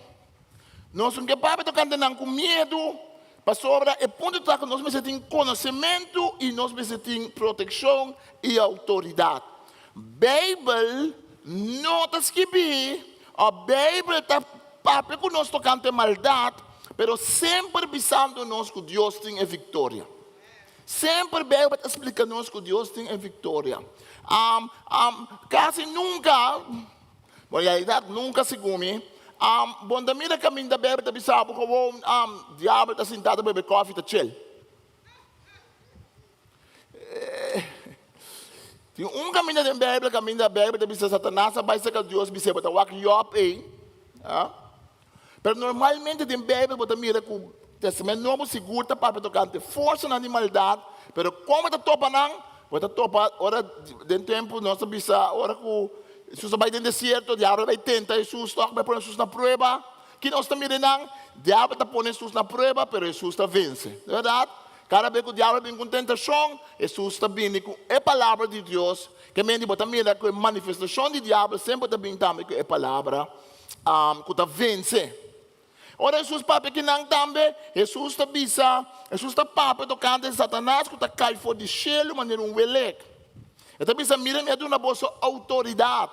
Nos no ke papia tokante nan ku miedu, pasobra e punto ta ku nos mester tin konosementu i nos mester tin protekshon i outoridat. Beibel no ta skibí òf Beibel ta papia ku nos tokante maldat, pero semper bisando nos ku Dios tin e viktoria. Semper Beibel ta splika nos ku Dios tin e viktoria. Kasi nunka, bon realidat nunka segun mi, bon ta mira kaminda Beibel ta bisa bo kowon diabel ta sintá ta bebe kòfi ta chel. Tin un kaminda den Beibel kaminda Beibel ta bisa Satanas a bai serka Dios bis'é bo ta wak Job ei. Pero normalmente den Beibel bo ta mira ku Testament Nobo sigur ta papia tokante forsanan di maldat, pero kon bo ta topa nan? Bo ta topa ora den tempu nos ta bisa ora ku Hesus a bai den desierto, diabel a bai tenta Hesus tòg bai pone Hesus na prueba. Ki nos ta mira einan? Diabel ta pone Hesus na prueba, pero Hesus ta vense. Ta bèrdat? Kada bes ku diabel bin ku un tentashon, Hesus ta bini ku e palabra di Dios. Ke menti bo ta mira ku e manifestashon di diabel semper ta bin tambe ku e palabra ku ta vense. Ora Hesus papia kinan tambe, Hesus ta bisa, Hesus ta papia tokante Satanas ku ta kai for di shelu manera un welek. E ta bisa, Mira mi a duna boso outoridat.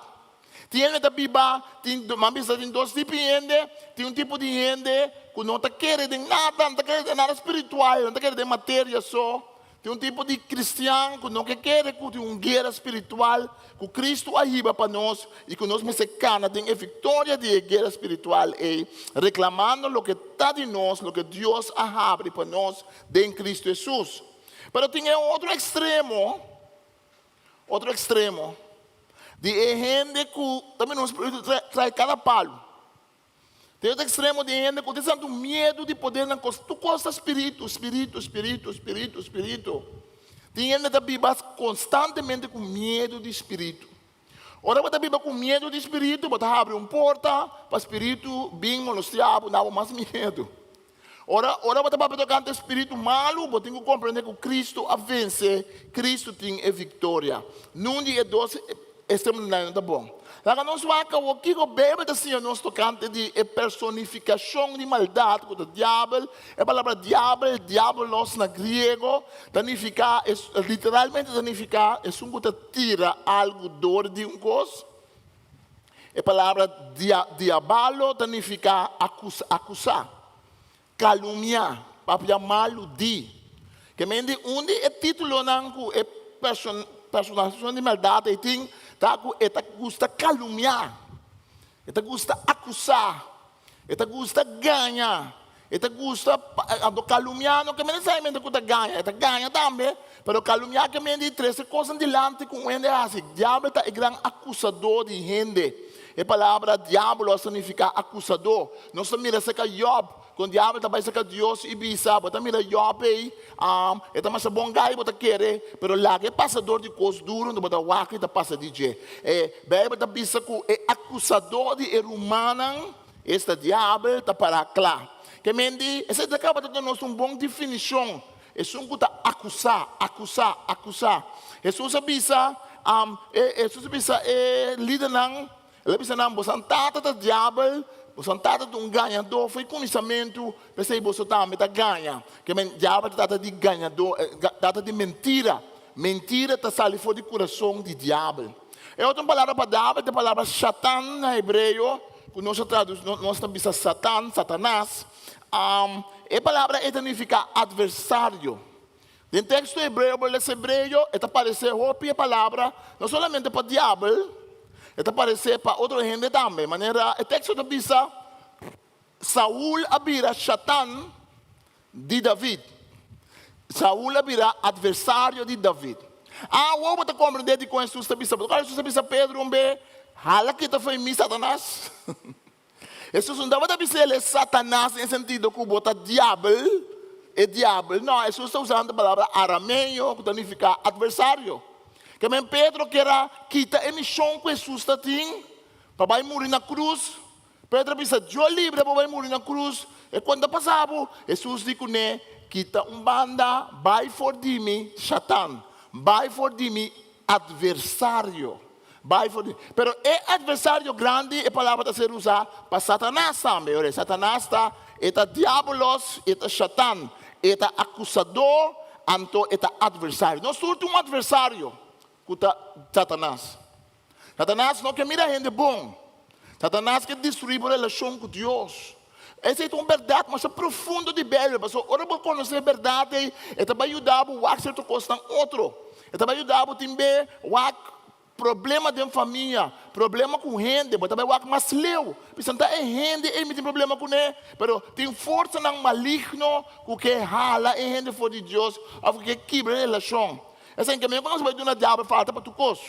Tin hende ta biba, tin, mi a bisa tin dos tipo di hende, tin un tipo di hende ku no ta kere den nada, no ta kere den nada spiritual, no ta kere den materia so. Tin un tipo di kristian ku no ke kere ku tin un guera spiritual ku Kristu a hiba pa nos i ku nos mester kana den e viktoria di e guera spiritual ei, reklamando loke ta di nos, loke Dios a habri pa nos den Kristu Hesus. Pero tin e otro ekstremo. Otro ekstremo di e hende ku ta mira un spiritu trae kada palu. Tin otro ekstremo di e hende ku tin tantu miedu di poder nan kos, tur kos ta spiritu, spiritu, spiritu, spiritu, spiritu. Tin hende ta biba konstantemente ku miedu di spiritu. Ora bo ta biba ku miedu di spiritu, bo ta habri un porta pa spiritu bin molestia bo, na bo mas miedu. Ora, ora bo ta papia tokante spiritu malu, bo tin ku komprendé ku Kristu a vense, Kristu tin e viktoria. Nun di e dos ekstremonan no ta bon. Laga nos wak awor kiko Beibel ta siña nos tokante di e personifikashon di maldat ku ta diabel. E palabra diabel, diabolos na griego, ta nifiká, literalmente ta nifiká esun ku ta tira algu dor di un kos. E palabra dia, diabalo ta nifiká akus, akusá, kalumniá, papia malu di. Ke men di un di e títulonan ku e person, personashon di maldat ei tin ta ku e ta gusta kalumniá, e ta gusta akusá. E ta gusta gaña. E ta gusta anto kalumniá no ke mende solamente ku ta gaña, e ta gaña tambe, pero kalumniá ke mende di trese kosnan dilanti ku un hende hasi. Diabel ta e gran akusadó di hende. E palabra diablo a signifiká akusadó. Nos ta mira serka Yòb, kon diabel ta bai serka Dios i bisa, Bo ta mira Yòb ei, e ta masha bon gai, bo ta kere, pero laga e pasa dor di kos duru, anto bo ta wak i ta pasa di dje. E Beibel ta bisa ku e akusadó di e rumannan, esta diabel, ta pará kla. Ke men di, esei ta kaba ta duna nos un bon definishon, esun ku ta akusá, akusá, akusá. Hesus a bisa, Hesus a bisa e lidernan, El a bisa nan, Bosan tata ta diabel, bosan tata ta un gañadó fo'i kuminsamentu, p'esei boso tambe ta gaña. Ke men, diabel ta tata di gañadó, tata di mentira. Mentira ta sali for di kurason di diabel. E otro palabra pa diabel ta e palabra shatan na hebreo, ku nos a tradus, nos ta bisa satan, satanas. E palabra ei ta nifiká atversario. Den teksto hebreo bo lesa hebreo e ta paresé hopi e palabra no solamente pa diabel, e ta paresé pa otro hende tambe. Manera e teksto ta bisa, Saul a bira shatan di David. Saul a bira atversario di David. Awor bo ta komprendé dikon Hesus ta bisa. Pasobra Hesus a bisa Pedro un be, Hala kita fo'i mi, Satanas. Hesus no tabata bisa el e Satanas den e sentido ku bo ta diabel, e diabel. No, Hesus ta usando e palabra arameo ku ta nifiká atversario. Ke men Pedro ker a kita e mishon ku Hesus ta tin pa bai muri na krus. Pedro a bisa, Dios libre bo bai muri na krus. E kon ta pasa bo? Hesus di kuné, Kita un banda, bai for di mi, Satan. Bai for di mi, atversario. Bai for di. Pero e atversario grandi, e palabra ta ser usá pa Satanas tambe. Ora, Satanas ta, e ta diabolos, e ta Shatan, e ta akusadó, anto e ta atversario. Nos tur tin un atversario ku ta Satanas. Satanas no ke mira hende bon. Satanas ke destruí bo relashon ku Dios. Esei ta un bèrdat masha profundo di Beibel, pasobra ora bo konosé e bèrdat ei, e ta bai yuda bo wak sierto kosnan otro. E ta bai yuda bo tin be wak problema den famia, problema ku hende, bo ta bai wak mas leu. Bisa ta e hende ei mi tin problema kuné, pero tin forsanan maligno ku ke hala e hende for di Dios òf ku ke kibra e relashon. Esei ke mi ku nos bai duna diabel falta pa tur kos.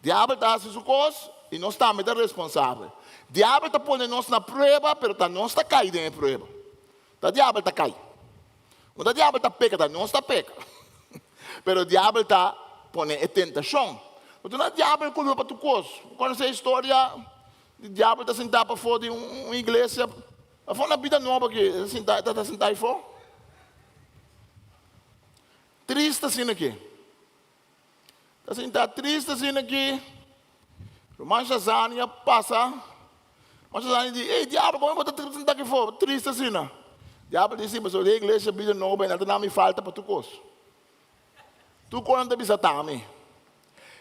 Diabel ta hasi su kos i nos tambe ta responsabel. Diabel ta pone nos na prueba, pero ta nos ta kai den e prueba. Ta diabel ta kai. No ta diabel ta peka, ta nos ta peka. Pero diabel ta pone e tentashon. No ta na diabel kulpa pa tur kos. Bo konosé e historia di diabel ta sintá pafó di un iglesia, pafó na Bida Nobo aki, e ta sintá, e ta sintá afó. Triste asina aki. Ta sinta triste asina ki Ruman Shazani a pasa. Ruman Shazani di, Ey diabel, como bo ta sinta aki for triste asina? Diabel di, Si, pasobra e iglesia bida nobo e nan ta na mi falta pa tur kos. Tur kos nan ta bisa ta mi.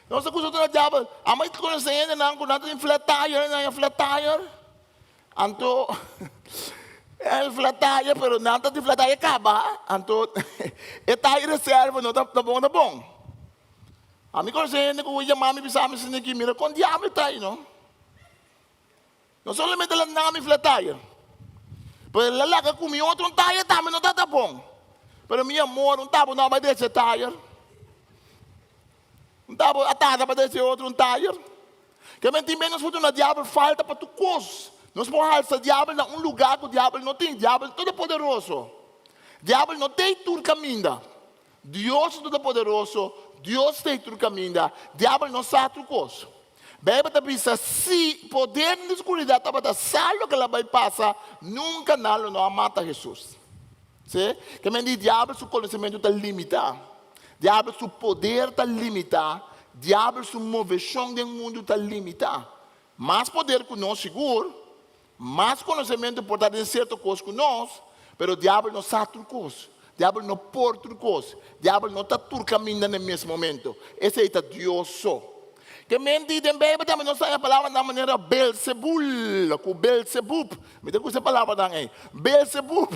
Nos ta kusa tur na diabel. Amo a konosé hendenan ku nan ta tin flat tire, nan a flat tire. Anto el flat tire, pero nan ta tin flat tire kaba, anto e tire reserva no ta bon ta bon. Ami konosé hende ku yama mi bisa mi asina ki mira kon diablo ta ei no. No solamente el a na mi flat tire, pero el a laga ku mi otro un tire tambe no ta ta bon. Pero mi amor, un tabo no a bai drecha e tire. Un tabo a tarda pa drecha e otro un tire. Ke men tin menos por duna diabel falta pa tur kos. Nos por halsa diabel na un lugá ku diabel no tin. Diabel todopoderoso. Diabel no t'ei tur kaminda. Dios ta todopoderoso, Dios t'ei tur kaminda. Diabel no sa tur kos. Beibel ta bisa, si poder di skuridat tabata sa loke la bai pasa, nunka nan lo no a mata Hesus. Sí? Ke men di diabel su konosementu ta limitá. Diabel su poder ta limitá. Diabel su moveshon den mundu ta limitá. Mas poder ku nos sigur, mas konosementu por ta den sierto kos ku nos, pero diabel no sa tur kos. Diabel no por tur kos. Diabel no ta tur kaminda na e mes momento. Esei ta Dios so. Ke men di den Beibel tambe nos ta haña palabranan manera Beelzebul ku Beelzebub. Mi ta gusta e palabranan ei. Beelzebub.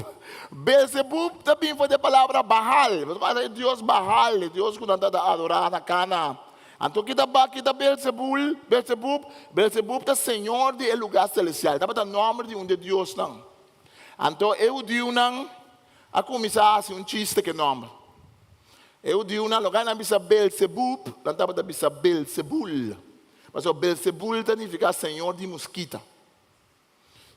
Beelzebub ta bin for di e palabra Baal. Bo ta kòrda e dios Baal, e dios ku nan ta adorá na Kanaan. Anto ki ta ba ki ta Beelzebul, Beelzebub? Beelzebub ta señor di e lugá selestial. Tabata nòmber di un di e diosnan. Anto e hudiunan a kuminsá hasi un chiste ku e nòmber. E hudiunan, loke nan bisa Beelzebub, nan tabata bisa Beelzebul. Pasobra Beelzebul ta nifiká señor di muskita.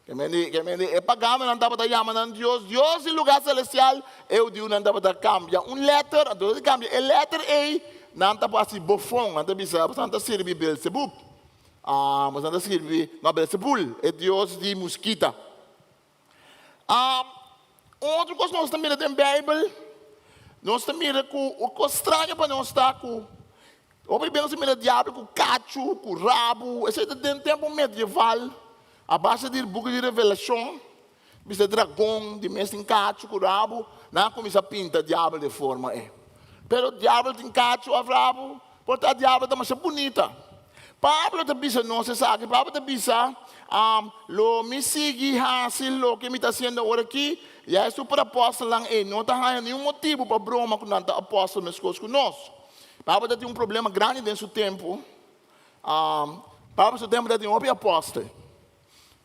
Ke mende, ke mende e paganonan tabata yama nan Dios, Dios di lugá selestial, e hudiunan tabata kambia un lèter, anto di kambia e lèter ei, nan ta hasi bofon, nan ta bisa, boso ta sirbi Beelzebub, ah, boso ta sirbi, no, Beelzebul, e dios di muskita. Ah, un otro kos nos ta mira den Beibel, nos ta mira ku un kos straño pa nos ta ku hopi bes nos ta mira diabel ku kachu, ku rabu, esei ta den tempu medieval, a base di buki di Revelashon, bisa dragon di mes tin kachu ku rabu, nan a kuminsá pinta diabel den forma ei. Pero diabel tin kachu òf rabu? Por ta diabel ta masha bunita. Pablo ta bisa nos esaki. Pablo ta bisa, Lo mi sigui hasi loke mi ta hasiendo awor aki. Ya e superapòstelnan ei no ta haña niun motibu pa broma ku nan ta apòstel meskos ku nos. Pablo ta tin un problema grandi den su tempu. Pablo su tempu ta tin hopi apòstel.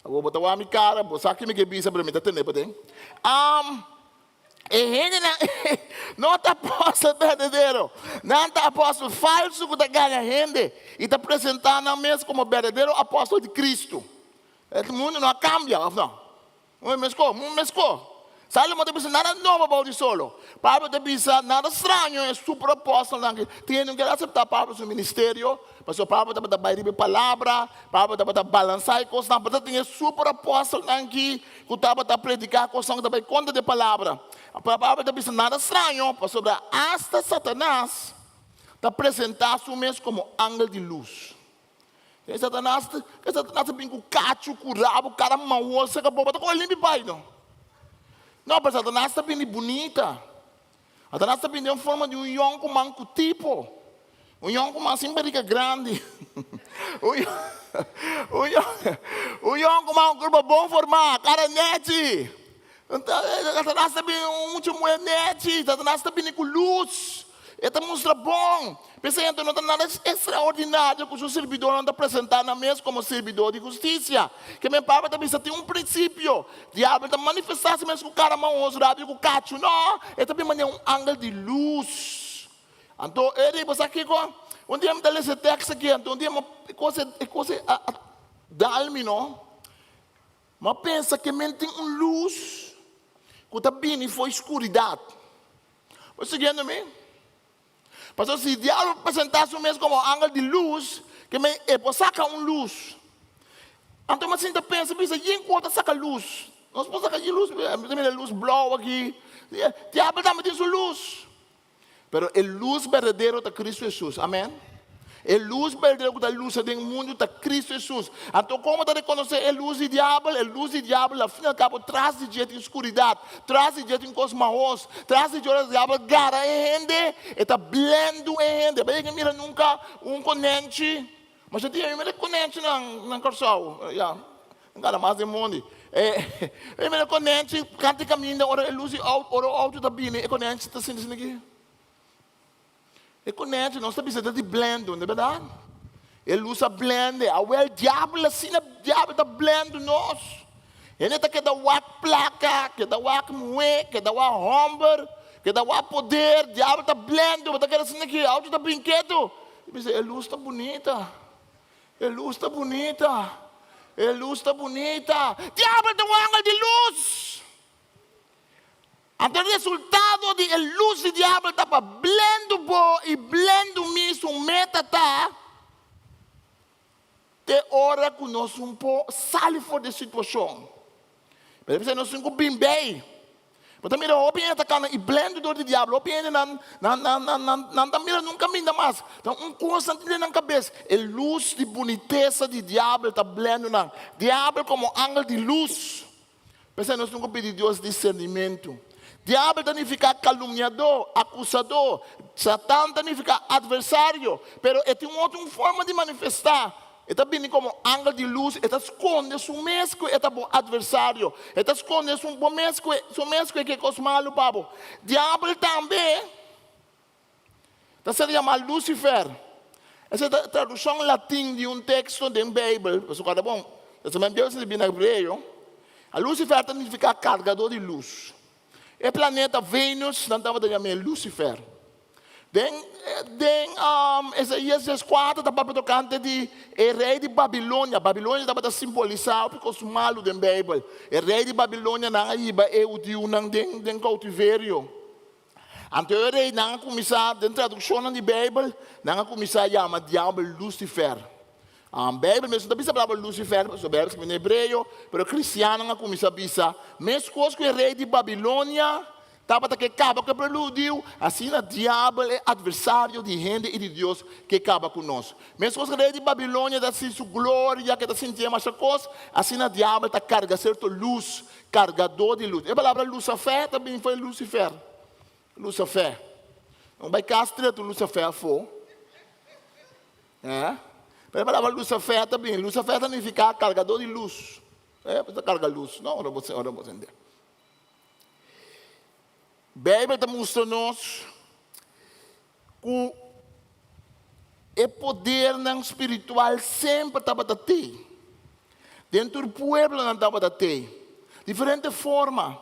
Awor bo ta wak mi kara, bo sa ke mi ke bisa, pero mi ta tende paden. E hendenan no ta apòstel berdadero. Nan ta apòstel falsu ku ta gaña hende i ta presentá nan mes komo berdadero apòstel di Kristu. E mundu no a kambia, òf no? Mundu meskos, mundu meskos. Sálomon ta bisa nada nobo bou di solo. Pablo ta bisa nada straño e super apòstelnan aki. Tin hende no kier aseptá Pablo su ministerio, pasobra Pablo tabata bai riba e palabra, Pablo tabata balansá e kosnan, pero ta tin e super apòstelnan aki ku tabata prediká kosnan ku ta bai kontra di e palabra. Pablo ta bisa nada straño, pasobra asta Satanas ta presentá su mes komo angel di lus. E Satanas e Satanas ta bin ku kachu, ku rabu, kara mawosa, ka bo bo ta kohe limpi bai no. No, pero Satanas ta bini bunita. Satanas ta bini den forma di un yònkuman ku tipo. Un yònkuman sin barriga grandi. Un un yònkuman ku kurpa bon formá, kara nèchi. Satanas ta bini un mucha muhé nèchi. Satanas ta bini ku lus. E ta mustra bon. P'esei anto no ta nada ekstraordinario ku su sirbidónan ta presentá nan mes komo sirbidó di hustisia. Ke men Pablo ta bisa tin un prinsipio, Diabel ta manifestá su mes ku kara mahos, rabia ku kachu. No, e ta bin manera un angel di lus. Anto e di, Bo sa kiko? Un dia mi ta lesa e tekst aki, anto un dia mi e kos e kos a dal mi no. Mi a pensa ke men tin un lus ku ta bini for e skuridat. Bo siguiendo mi? Pasobra si diablo presentá su mes komo angel di lus, ke men e por saka un lus. Anto mi a sinta pensa, bisa, yin ku ta saka lus? Nos por saka yin lus? Mi ta mira lus blou aki. Diablo tambe tin su lus. Pero e lus berdadero ta Cristo Hesus. Amen. E lus berdadero ku ta lusa den mundu ta Cristo Hesus. Anto kon bo ta rekonosé e lus di diabel? E lus di diabel al fin al kabo tras di dje tin skuridat, tras di dje tin kos mahos, tras di dje ora diabel gara e hende, e ta blendu e hende. Bo yega mira nunka un konenchi? Masha dia mi mira konenchi na Kòrsou, ya, nan gana mas den mondi. Mi mira konenchi kanta e kaminda ora e lus di outo, ora e outo ta bini e konenchi ta sinti asina aki. E konenchi nos ta bisa ta di blendo, no ta berdad? E lus a blende. Awel diabel asina diabel ta blendo nos. Hende ta keda wak plaka, keda wak muhé, keda wak hòmber, keda wak poder. Diabel ta blendo, bo ta keda asina aki, auto ta bin ketu. I bisa e lus ta bunita, e lus ta bunita, e lus ta bunita. Diabel ta un angel di lus. Anto e resultado di e lus di diabel ta pa blendu bo i blendu mi, su meta ta te ora ku nos un por sali for di e situashon. Pero e bisa nos tin ku bin bei. Bo ta mira hopi hende ta kana i blendu dor di diabel, hopi hende nan nan nan nan nan nan ta mira nunka minda mas. Ta un kos nan tin den nan kabes, e lus di bunitesa di diabel ta blendu nan. Diabel komo angel di lus. P'esei nos tin ku pidi Dios disernimentu. Diabel ta nifiká kalumniadó, akusadó. Satan ta nifiká atversario. Pero e tin un otro un forma di manifestá. E ta bini komo angel di lus, e ta skonde su mes ku e ta bo atversario. E ta skonde su bo mes ku e su mes ku e ke kos malu pa bo. Diabel tambe ta ser yamá Lucifer. Esei ta tradukshon latin di un teksto den Beibel, pasobra ku bon, Testament Bieu esei ta bini na hebreo. A Lucifer ta nifiká kargadó di lus. E planeta Venus nan tabata yam'é Lucifer. Den den Isaías dieskuater ta papia tokante di e rei di Babilonia. Babilonia tabata simbolisá hopi kos malu den Beibel. E rei di Babilonia nan a hiba e hudiunan den den koutiverio. Anto e reinan a kuminsá, den tradukshonnan di Beibel, nan a kuminsá yama diabel Lusifer. Beibel mes no ta bisa palabra Lusifer, pasobra Beibel ta skibí na hebreo, pero kristiannan a kuminsá bisa, meskos ku e rei di Babilonia tabata ke kaba ku e pueblo hudiu, asina diabel, e atversario di hende i di Dios, ke kaba ku nos. Meskos ku e rei di Babilonia ta sinti su gloria, ke ta sintié masha kos, asina diabel ta karga sierto lus Kargadó di lus. E palabra lusafè ta bini for di Lucifer. Lusafè. No bai kas tira tur lusafè afó. Eh? Pero e palabra lusafè ta bini. Lusafè ta nifiká kargadó di lus. Eh, ta karga lus. No, ora bo, ora bo sende. Beibel ta mustra nos ku e podernan spiritual semper tabata tei. Den tur pueblonan tabata tei. Diferente forma.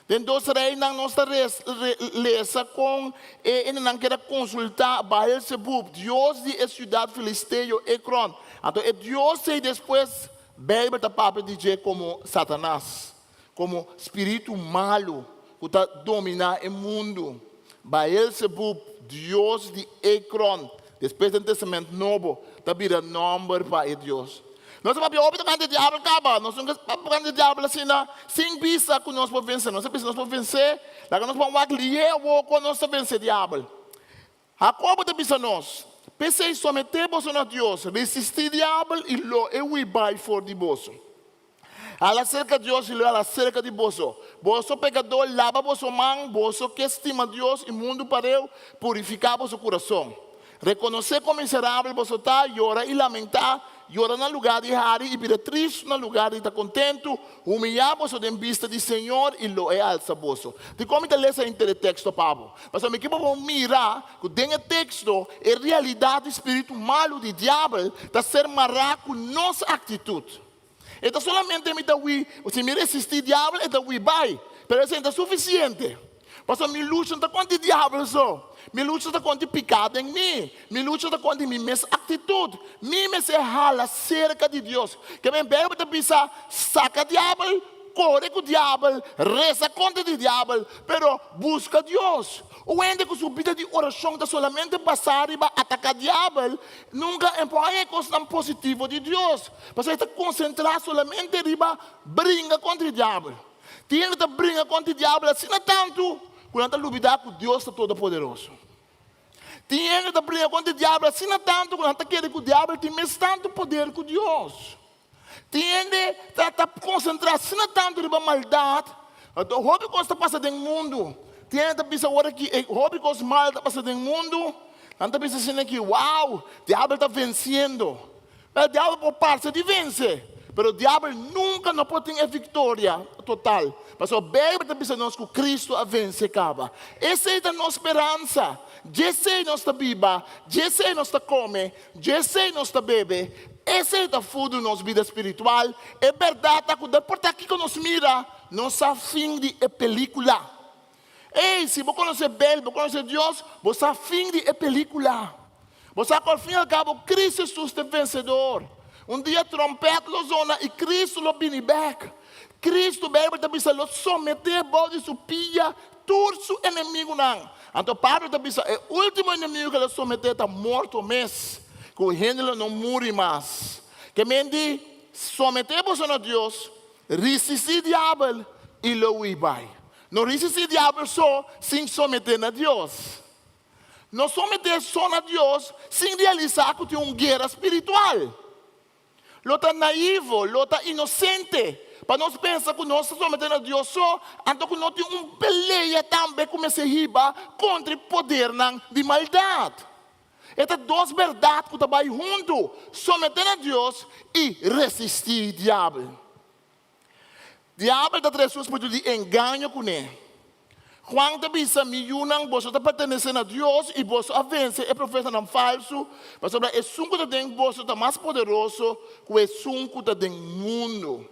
Den Dos Reinan nos ta lesa kon e hendenan keda konsultá Baal-Zebub, dios di e siudat filisteo Ekron. Anto e dios ei despues Beibel ta papia di dje komo Satanas. Komo spiritu malu ku ta dominá e mundu. Baal-Zebub, dios di Ekron, despues den Testament Nobo ta bira nòmber pa e dios. Nos a papia hopi tokante diabel kaba. Nos nunka papia tokante diabel asina sin bisa ku nos por vense. Nos a bisa nos por vensé, laga nos ban wak lié awor kon nos ta vense diabel. Hakobo ta bisa nos, P'esei someté boso na Dios, resistí diabel i lo e hui bai for di boso. Hala serka Dios i lo e hala serka di boso. Boso pekadó, laba boso man, boso ke stima Dios i mundu pareu, purifiká boso kurason. Rekonosé kon miserabel boso ta, yora i lamentá, yora na lugá di hari i bira tristu na lugá di ta kontentu, humiyá boso den bista di Señor i lo e alsa boso. Dikon mi ta lesa henter e teksto pa bo? Pasobra mi ke pa bo mira ku den e teksto e realidat di spiritu malu di diabel ta ser mará ku nos aktitut. E ta solamente mi ta hui, si mi resistí diabel e ta hui bai, pero esei no ta sufisiente. Pasobra mi lucha no ta kontra di diabel so, mi lucha ta kontra di piká den mi, mi lucha ta kontra di mi mes aktitut. Mi mester hala serka di Dios. Ke men Beibel ta bisa, saka diabel, kore ku diabel, resa kontra di diabel, pero buska Dios. Un hende ku su bida di orashon ta solamente basá riba ataká diabel, nunka e por haña e kosnan positivo di Dios, pasobra e ta konsentrá solamente riba bringa kontra e diabel. Tin hende ta bringa kontra e diabel asina tantu ku nan ta lubidá ku Dios ta Todopoderoso. Tin hende ta bringa kontra e diabel asina tantu ku nan ta kere ku diabel tin mes tantu poder ku Dios. Tin hende ta ta konsentrá asina tantu riba maldat, anto hopi kos ta pasa den mundu. Tin hende ta bisa ora ki e hopi kos mal ta pasa den mundu, nan ta bisa asina ki, Wow, diabel ta vensiendo. Pero diabel por parse di vense, pero diabel nunka no por tin e viktoria total. Pasobra Beibel ta bisa nos ku Kristu a vense kaba. Esei ta nos speransa. Djesei nos ta biba, djesei nos ta kome, djesei nos ta bebe. Esei ta fudu nos bida spiritual. E bèrdat ta ku no importá kiko nos mira, nos sa fin di e pelíkula. Ey, si bo konosé Beibel, bo konosé Dios, bo sa fin di e pelíkula. Bo sa ku al fin i al kabo Kristu Hesus ta e vensedor. Un dia tròmpèt lo zona i Kristu lo bini bèk. Kristu, Beibel ta bisa, lo someté bou di su pia tur su enemigunan. Anto Pablo ta bisa e último enemigu ku el a someté ta morto mes, ku hende lo no muri mas. Ke men di, someté boso na Dios, risistí diabel i lo hui bai. No risistí diabel so sin someté na Dios. No someté so na Dios sin realisá ku tin un guera spiritual. Lo ta naivo, lo ta inosente pa nos pensa ku nos ta someté na Dios so, anto ku no tin un pelea tambe ku mester hiba kontra e podernan di maldat. E ta dos bèrdat ku ta bai huntu, someté na Dios i resistí Diabel. Diabel ta trese un spiritu di engaño kuné. Juan ta bisa, Mi yunan, boso ta pertenesé na Dios i boso a vense e profetanan falsu, pasobra esun ku ta den boso ta mas poderoso ku esun ku ta den mundu.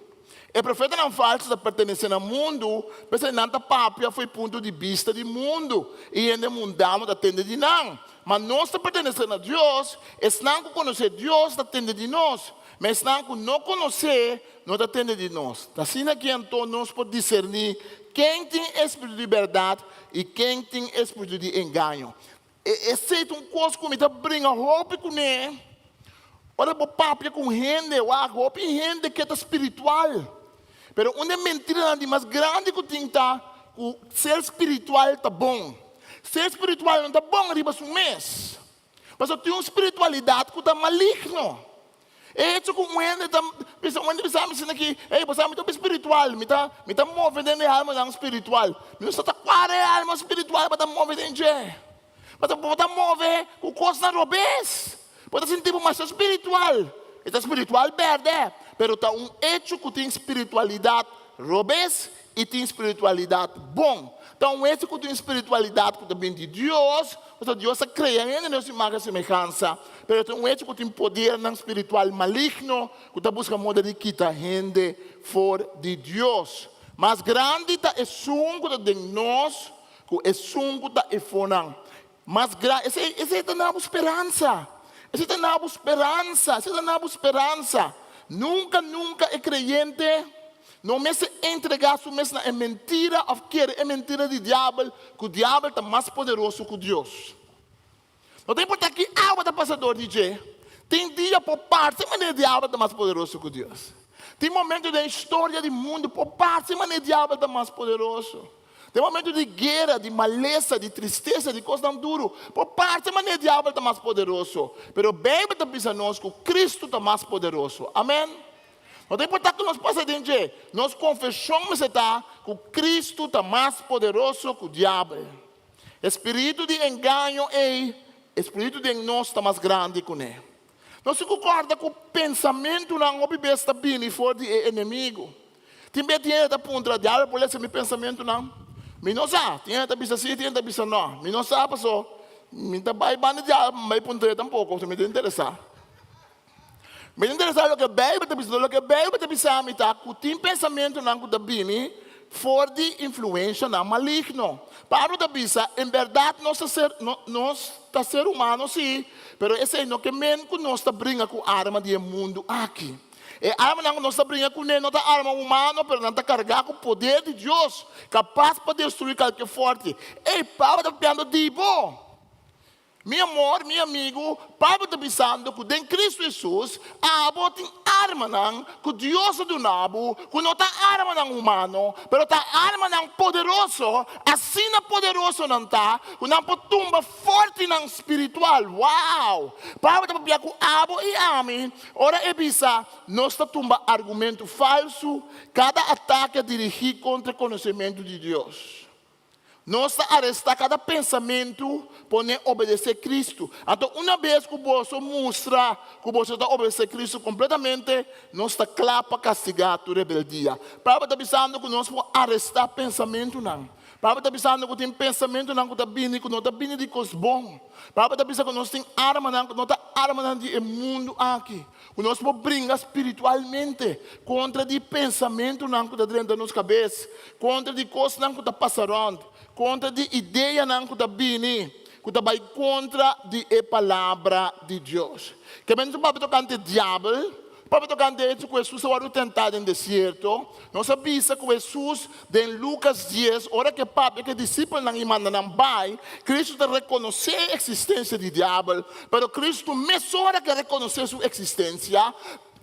E profetanan falsu ta pertenesé na mundu, p'esei nan ta papia fo'i punto di bista di mundu, i hende mundano ta tende di nan. Ma nos ta pertenesé na Dios, esnan ku konosé Dios ta tende di nos, ma esnan ku no konosé no ta tende di nos. Ta asina ki anto nos por diserní ken tin e spiritu di bèrdat i ken tin e spiritu di engaño. Esei ta un kos ku mi ta bringa hopi kuné. Ora bo papia ku un hende, wak, hopi hende ke ta spiritual. Pero un di e mentiranan di mas grandi ku tin ta ku ser spiritual ta bon. Ser spiritual no ta bon riba su mes. Pasobra tin un spiritualidat ku ta maligno. E hecho ku un hende ta bisa, un hende bisa mi asina aki, Ey, bo sa mi ta hopi spiritual, mi ta, mi ta move den e almanan spiritual. Mi no sa ta kua e alma spiritual bo ta move den dje. Pasobra bo ta move ku kosnan robes. Bo ta sinti bo masha spiritual. E ta spiritual bèrdè, pero ta un hecho ku tin spiritualidat robes i tin spiritualidat bon. Ta un hecho ku tin spiritualidat ku ta bin di Dios, pasobra Dios a krea hende na su imagen i semehansa, pero ta un hecho ku tin podernan spiritual maligno ku ta buska moda di kita hende for di Dios. Mas grandi ta esun ku ta den nos ku esun ku ta efonan. Mas gra, esei, esei ta na bo speransa. Esei ta na bo speransa, esei ta na bo speransa. Nunka, nunka e kreyente no mester entregá su mes na e mentira òf kere e mentira di diabel ku diabel ta mas poderoso ku Dios. No ta importá ki awa ta pasa dor di dje, tin dia por parse manera diabel ta mas poderoso ku Dios. Tin momento den historia di mundu por parse manera diabel ta mas poderoso. Den momentu di guera, di malesa, di tristesa, di kosnan duru, por parse manera e diabel ta mas poderoso. Pero Beibel ta bisa nos ku Kristu ta mas poderoso. Amen. No ta importá ku nos pasa den dje, nos konfeshon mester ta ku Kristu ta mas poderoso ku diabel. E spiritu di engaño ei, e spiritu den nos ta mas grandi kuné. Nos tin ku kòrda ku pensamentunan hopi bes ta bini for di e enemigu. Tin bes tin hende ta puntra, Diabel por lesa mi pensamentunan? Mi no sa. Tin hende ta bisa si, tin hende ta bisa no. Mi no sa paso mi ta bai banda di diabel pa mi bai puntr'é tampoko, pasobra mi ta interesá. Mi ta interesá loke Beibel ta bisa. Loke Beibel ta bisa mi ta ku tin pensamentunan ku ta bini for di influenshanan maligno. Pablo ta bisa, En bèrdat nos ta ser, nos ta ser humano sí, pero esei no ke men ku nos ta bringa ku arma di e mundu aki. E armanan ku nos ta bringa kuné no ta arma humano, pero nan ta kargá ku poder di Dios, kapas pa destruí kalke fòrti. Ei, Pablo ta papiando di bo! Mi amor, mi amigu, Pablo ta bisando ku den Kristu Hesus abo tin armanan ku Dios a duna bo, ku no ta armanan humano, pero ta armanan poderoso, asina poderoso nan ta ku nan por tumba fortinan spiritual. Wow! Pablo ta papia ku abo i ami ora e bisa nos ta tumba argumentu falsu, kada atake dirigí kontra e konosementu di Dios. Nos ta arestá kada pensamentu, pon'é obedesé Kristu. Anto una bes ku boso mustra ku boso ta obedesé Kristu kompletamente, nos ta kla pa kastigá tur rebeldia. Pablo ta bisando ku nos por arestá pensamentunan. Pablo ta bisando ku tin pensamentunan ku ta bini ku no ta bini di kos bon. Pablo ta bisa ku nos tin armanan ku no ta armanan di e mundu aki. Ku nos por bringa spiritualmente kontra di pensamentunan ku ta drenta nos kabes, kontra di kosnan ku ta pasa rònt, kontra di ideanan ku ta bini ku ta bai kontra di e Palabra di Dios. Ke men nos papia tokante diabel, papia tokante e hecho ku Hesus a wòrdu tentá den desierto. Nos a bisa ku Hesus den Lukas dies, ora ku e papia ku e disipelnan i manda nan bai, Kristu ta rekonosé e eksistensia di diabel, pero Kristu mesora ku e rekonosé su eksistensia,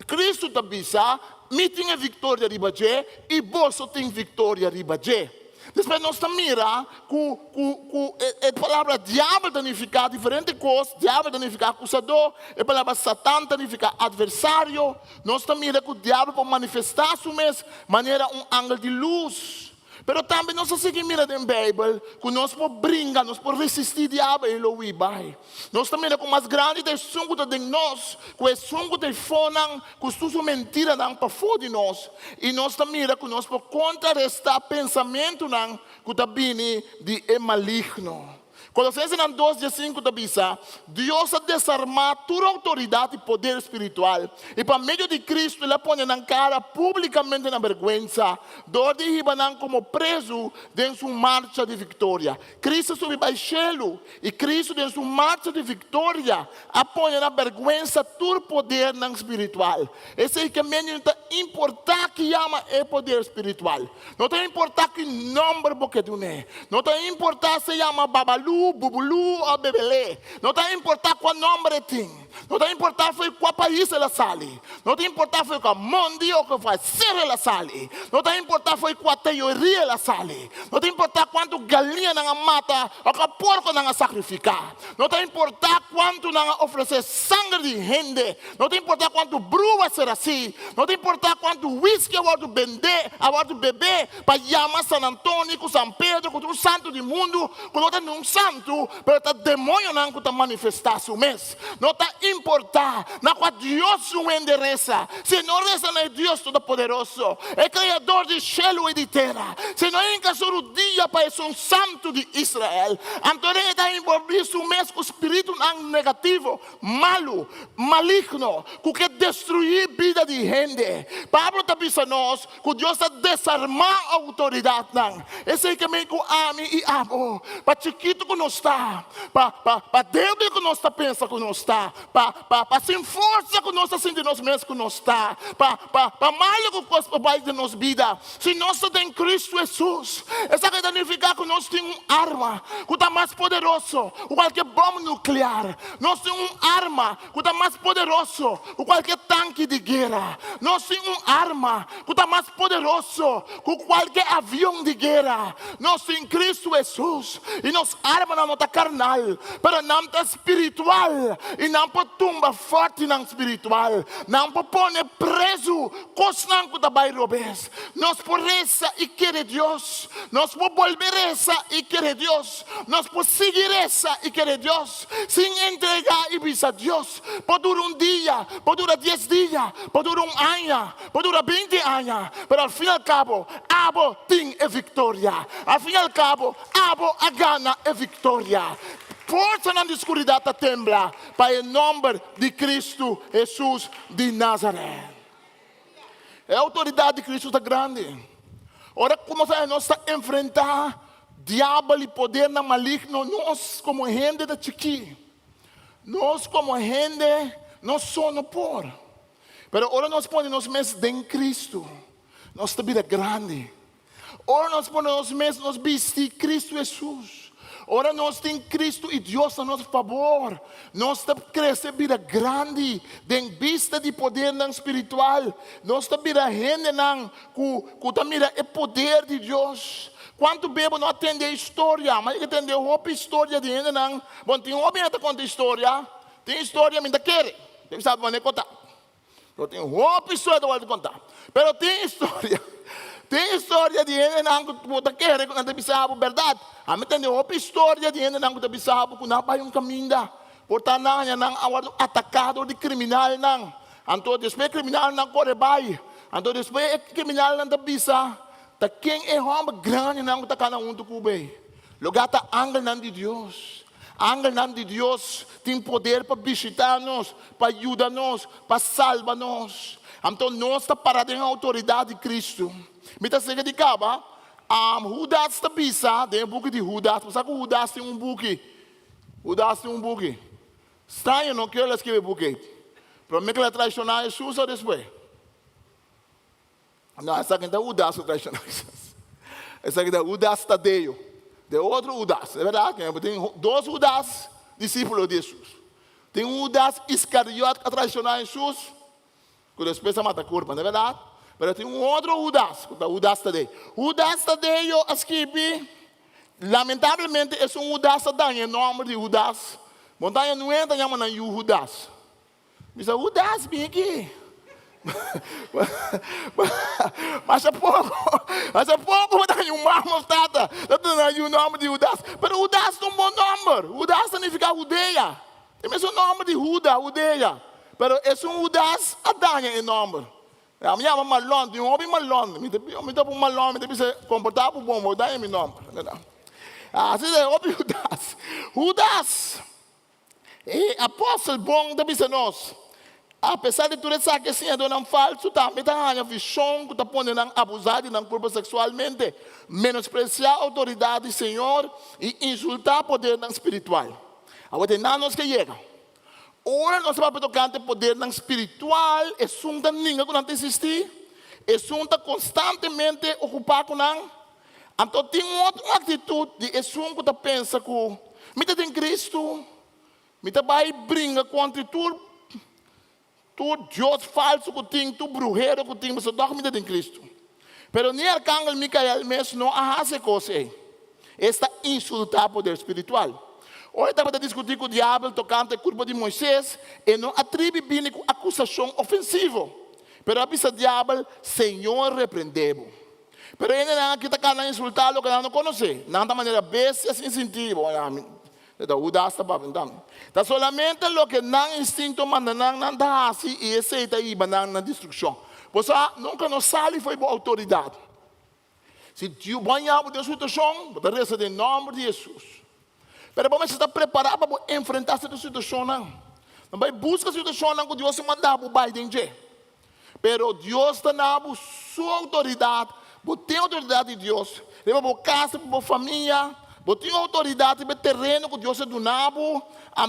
Kristu ta bisa, Mi tin e viktoria riba dje i boso tin viktoria riba dje. Despues nos ta mira ku ku ku e palabra diabel ta nifiká diferente kos, diabel ta nifiká akusadó, e palabra satan ta nifiká atversario. Nos ta mira ku diabel por manifestá su mes manera un angel di lus. Pero tambe nos a sigui mira den Beibel ku nos por bringa, nos por resistí diabel i lo hui bai. Nos ta mira ku mas grandi ta esun ku ta den nos ku esun ku ta e fonan ku su su mentiranan pafó di nos. I nos ta mira ku nos por kontrarestá pensamentunan ku ta bini di e maligno. Kolosensenan dos diesinku ta bisa, Dios a desarmá tur outoridat i poder spiritual, i pa medio di Kristu el a pone nan kara públikamente na bèrgwensa dor di hiba nan komo prezu den su marcha di viktoria. Kristu a subi bai shelu, i Kristu den su marcha di viktoria a pone na bèrgwensa tur podernan spiritual. Esei ke medio no ta importá ki yama e poder spiritual. No ta importá ki nòmber bo ke dun'é. No ta importá si e yama Babalú, Bubulú òf Bebelé. No ta importá kua nòmber e tin. No ta importá fo'i kua pais el a sali. No ta importá fo'i kua mondi òf kua ser el a sali. No ta importá fo'i kua teoria el a sali. No ta importá kuantu galiña nan a mata òf kua porko nan a sakrifiká. No ta importá kuantu nan a ofresé sanger di hende. No ta importá kuantu bru a ser hasí, no ta importá kuantu whisky a wòrdu bendé, a wòrdu bebé pa yama San Antoni ku San Pedro ku tur santu di mundu ku no ta niun santu, pero ta demoñonan ku ta manifestá su mes. No ta importá na kua Dios un hende resa, si e no resa na e Dios Todopoderoso, e Kreador di shelu i di tera, si e no hinka su rudia pa esun Santu di Israel, anto e ta envolví su mes ku spiritunan negativo malu, maligno, ku ke destruí bida di hende. Pablo ta bisa nos ku Dios ta desarmá outoridatnan. Esei ke men ku ami i abo, pa chikitu ku nos ta, pa pa pa débil ku nos ta pensa ku nos ta, pa pa pa sin forsa ku nos ta sinti nos mes ku nos ta, pa pa pa malu ku kos por bai den nos bida, si nos ta den Kristu Hesus, esaki ta nifiká ku nos tin un arma ku ta mas poderoso ku kualke bòm nuklear. Nos tin un arma ku ta mas poderoso ku kualke tanki di guera. Nos tin un arma ku ta mas poderoso ku kualke avion di guera. Nos tin Kristu Hesus, i nos armanan no ta karnal, pero nan ta spiritual, i nan por tumba fòrtinan spiritual. Nan por pone prezu kosnan ku ta bai robes. Nos por resa i kere Dios. Nos por bolbe resa i kere Dios. Nos por sigui resa i kere Dios sin entregá i bisa Dios, por dura un dia, por dura dies dia, por dura un aña, por dura binti aña, pero al fin al kabo abo tin e viktoria. Al fin al kabo abo a gana e viktoria. Forsanan di skuridat ta tembla pa e nòmber di Kristu Hesus di Nazaret. E outoridat di Kristu ta grandi. Ora ku nos a nos ta enfrentá diabel i podernan maligno, nos komo hende ta chikí. Nos komo hende nos so no por. Pero ora nos pone nos mes den Kristu, nos ta bira grandi. Ora nos pone nos mes, nos bisti Kristu Hesus. Ora nos tin Kristu i Dios na nos fabor, nos ta krese bira grandi den bista di podernan spiritual. Nos ta bira hendenan ku ku ta mira e poder di Dios. Kuantu be bo no a tende historia? Ma yega tende hopi historia di hendenan. Bon, tin hopi hende ta konta historia. Tin historia mi ta kere. Debe sa bo manera ku ta. Lo tin hopi historia ta wòrdu kontá. Pero tin historia, tin historia di hendenan ku bo ta kere ku nan ta bisa bo bèrdat. Ami tende hopi historia di hendenan ku ta bisa bo ku nan a bai un kaminda, por ta nan haña nan a wòrdu ataká dor di kriminalnan. Anto despues e kriminalnan kore bai. Anto despues e kriminalnan ta bisa, Ta ken e hòmber grandinan ku ta kana huntu ku bo ei? Lo ta angelnan di Dios. Angelnan di Dios tin poder pa bishitá nos, pa yuda nos, pa salba nos. Anto nos ta para den outoridat di Kristu. Mi ta sega di kaba, Hudas ta bisa den e buki di Hudas, bo sa ku Hudas tin un buki? Hudas tin un buki. Straño no ke el a skirbi e buki ei. Promé ku el a traishoná Hesus o despues? No, esaki no ta Hudas ku traishoná Hesus. Esaki ta Hudas Tadeo, de otro Hudas. E bèrdat ke tin dos Hudas disípulo di Hesus. Tin un Hudas Iskariot ku a traishoná Hesus, ku despues a mata kurpa, no e bèrdat? Pero tin un otro Hudas, ku ta Hudas Tadeo. Hudas Tadeo a skibi, lamentablemente esun Hudas a daña e nòmber di Hudas. Bo ta haña nuenta yama nan yu Hudas. Mi sa, Hudas, bin aki. Masha poko, masha poko bo ta haña un mama of tata ta duna nan yu nòmber di Hudas. Pero Hudas ta un bon nòmber. Hudas ta nifiká Hudea. E mesun nòmber di Huda, Hudea. Pero esun Hudas a daña e nòmber. Mi yama Marlon, tin un hopi Marlon. Mi ta mi ta pun Marlon, mi ta bisa komportá bo bon, bo daña mi nòmber. Asina ta e hopi Hudas. Hudas! E apòstel bon ta bisa nos, Apesar di tur esaki, e siñadónan falsu tambe ta haña vishon ku ta pone nan abusá di nan kurpa seksualmente, menospresiá outoridat di Señor i insultá podernan spiritual. Awor te nan nos ke yega. Ora nos ta papia tokante podernan spiritual, esun ta ninga ku nan ta eksistí, esun ta konstantemente okupá ku nan. Anto tin un otro aktitut di esun ku ta pensa ku mi ta den Kristu, mi ta bai bringa kontra tur tur dios falsu ku tin, tur bruhero ku tin, pasobra tòg mi ta den Kristu. Pero ni Arkangel Mikael mes no a hasi e kos ei. Es ta insultá poder spiritual. Ora e tabata diskutí ku Diabel tokante e kurpo di Moises, e no a tribi bini ku akusashon ofensivo, pero a bisa Diabel, Señor reprendé bo. Pero e hendenan aki ta kana insultá loke nan no konosé. Nan ta manera bestia sin sintí. Bo a mi ta Hudas ta papia nta. Ta solamente loke nan instinto manda nan, nan ta hasi i esei ta hiba nan na destrukshon. Bo sa, nunka no sali fo'i bo outoridat. Si Dios bo a yaha bo den un situashon, bo ta resa den nòmber di Hesus. Pero bo mester ta prepará pa bo enfrentá sierto situashonnan. No bai buska situashonnan ku Dios a manda bo bai den dje. Pero Dios ta na bo su outoridat. Bo tin outoridat di Dios riba bo kas, riba bo famia. Bo tin outoridat riba e tereno ku Dios a duna bo,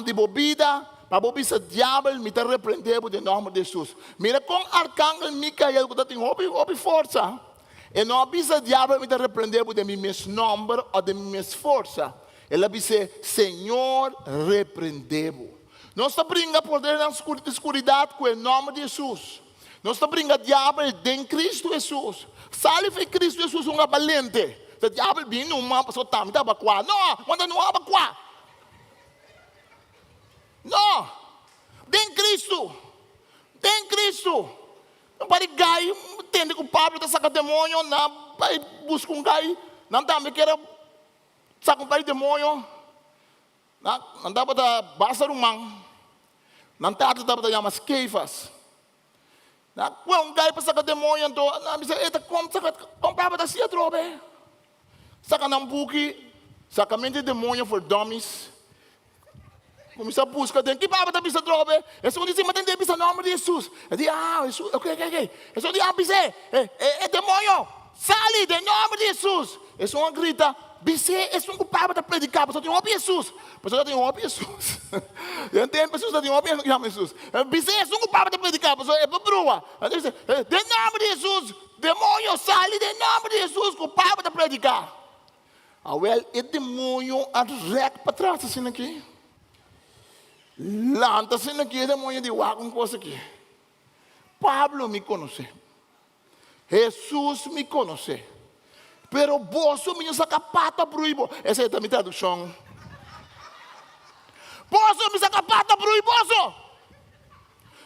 di bo bida, pa bo bisa diabel, Mi ta reprendé bo den nòmber di Hesus. Mira kon arkangel Mikael ku ta tin hopi hopi forsa, e no a bisa diabel, Mi ta reprendé bo den mi mes nòmber òf den mi mes forsa. El a bis'é, Señor reprendé bo. Nos ta bringa podernan di skuridat ku e nòmber di Hesus. Nos ta bringa diabel den Kristu Hesus. Sali for Kristu Hesus un balente. Ta diabel bini numa pasobra tambe ta abakuá. No! Bo ta no abakuá. No! Den Kristu. Den Kristu. Un par di gai tende ku Pablo ta saka demoño, nan bai buska un gai. Nan tambe kier a saka un par di demoño. Nan tabata basta ruman. Nan tata tabata yama Skefas. Nan kue un gai pa saka demoño, anto nan bisa, E ta kom saka, kon papa ta hasi atrobe? Saka nan buki, Sakamento di Demoño for Dummies. Kuminsá buska den ki papa ta bisa atrobe. Esun di si, Ma tende bisa nòmber di Hesus. E di, Ah, Hesus, oke, oke, oke. Esun di, Ah, bis'é, e demoño, sali den nòmber di Hesus. Esun a grita, Bis'é esun ku Pablo ta prediká, pasobra tin hopi Hesus. Pasobra tin hopi Hesus. Den tempu Hesus ta tin hopi hende ku yama Hesus. Bis'é esun ku Pablo ta prediká, pasobra e por brua. Nan ta bisa, Den nòmber di Hesus, demoño, sali den nòmber di Hesus ku Pablo ta prediká. Awèl, e demoño a rèk patras asina aki. Lanta asina aki e demoño di, Wak un kos aki. Pablo mi konosé. Hesus mi konosé, pero boso mi no saka pata brui bo. Esei ta mi tradukshon. Boso mi saka pata brui boso.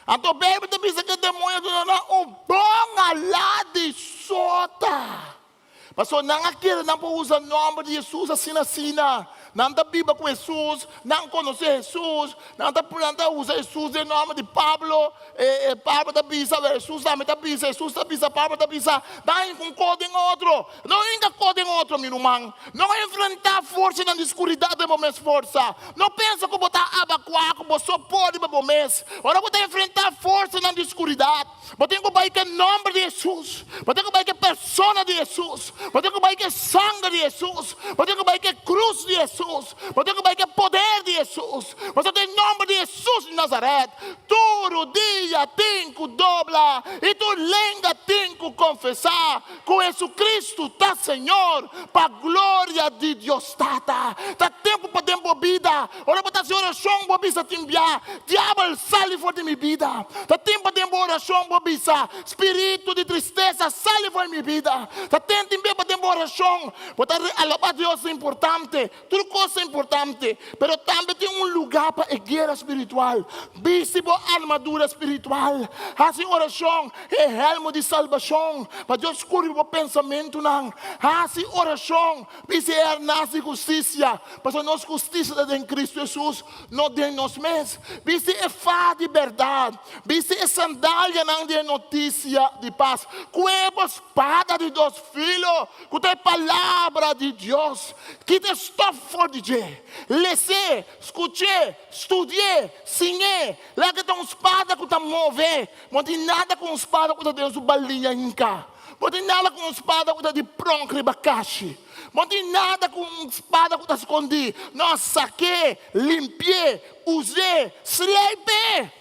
Anto Beibel ta bisa ku e demoño a duna nan un bon alá di sota. Pasobra nan a kere nan por usa nòmber di Hesus asina asina. Nan ta biba ku Hesus, nan konosé Hesus, nan ta nan ta usa Hesus den nòmber di Pablo. E Pablo ta bisa, Hesus tambe ta bisa, Hesus ta bisa, Pablo ta bisa. Nan hinka un kos den otro. No hinka kos den otro, mi ruman. No enfrentá forsanan di skuridat den bo mes forsa. No pensa ku bo ta abakuá, ku bo so por riba bo mes. Ora bo ta enfrentá forsanan di skuridat, Bo tin ku bai ku e nòmber di Hesus. Bo tin ku bai ku e persona di Hesus. Bo tin ku bai ku e sanger di Hesus. Bo tin ku bai ku e krus di Hesus. Bo tin ku bai ku e poder di Hesus. Pasobra den nòmber di Hesus di Nazaret, tur rudia tin ku dobla i tur lenga tin ku. konfesá ku Hesukristu ta Señor, pa gloria di Dios Tata. Ta tempu pa den bo bida, ora bo ta hasi orashon, bo bisa tin bia, Diabel, sali for di mi bida. Ta tempu pa den bo orashon bo bisa, Spiritu di tristesa, sali for di mi bida. Ta tempu tin bia pa den bo orashon, bo ta alabá Dios, ta importante. Tur kos ta importante, pero tambe tin un lugá pa e guera spiritual. Bisti bo armadura spiritual. Hasi orashon, e hèlmu di salbashon, pa Dios kubri bo pensamentunan. Hasi orashon, bisti e arnas di hustisia, pasobra nos hustisia ta den Kristu Hesus, no den nos mes. Bisti e fa di bèrdat. Bisti e sandalianan di e notisia di pas. Kue bo spada di dos filo, ku ta e Palabra di Dios. Kita e stòf for di dje. Les'é, skuch'é, studi'é, siñ'é. Laga e ta un spada ku ta move. Bo no tin nada ku un spada ku ta den su baliña hinká. Bo no tin nada ku un spada ku ta di prònk riba kashi. Bo no tin nada ku un spada ku ta skondí. No, sak'é, limpi'é, us'é, slijp'é.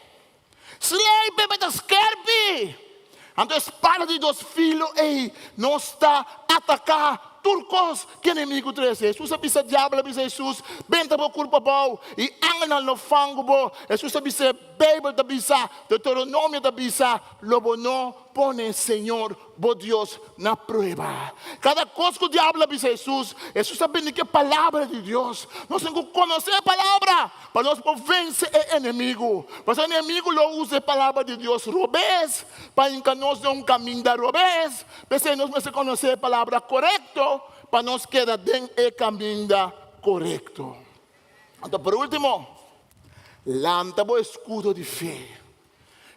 Slijp'é pa e ta skèrpi. Anto e spada di dos filo ei nos ta ataká tur kos ku enemigu trese. Hesus a bisa diabel a bisa Hesus, Benta bo kurpa abou i angelnan lo fangu bo. Hesus a bis'é, Beibel ta bisa, Deuteronomio ta bisa, lo bo no pone Señor bo Dios na prueba. Kada kos ku diabel a bisa Hesus, Hesus a bini ku e palabra di Dios. Nos tin ku konosé e palabra pa nos por vense e enemigu. Pasobra e enemigu lo usa e palabra di Dios robes pa hinka nos den un kaminda robes. P'esei nos mester konosé e palabra korekto pa nos keda den e kaminda korekto. Anto por último, lanta bo eskudo di fe.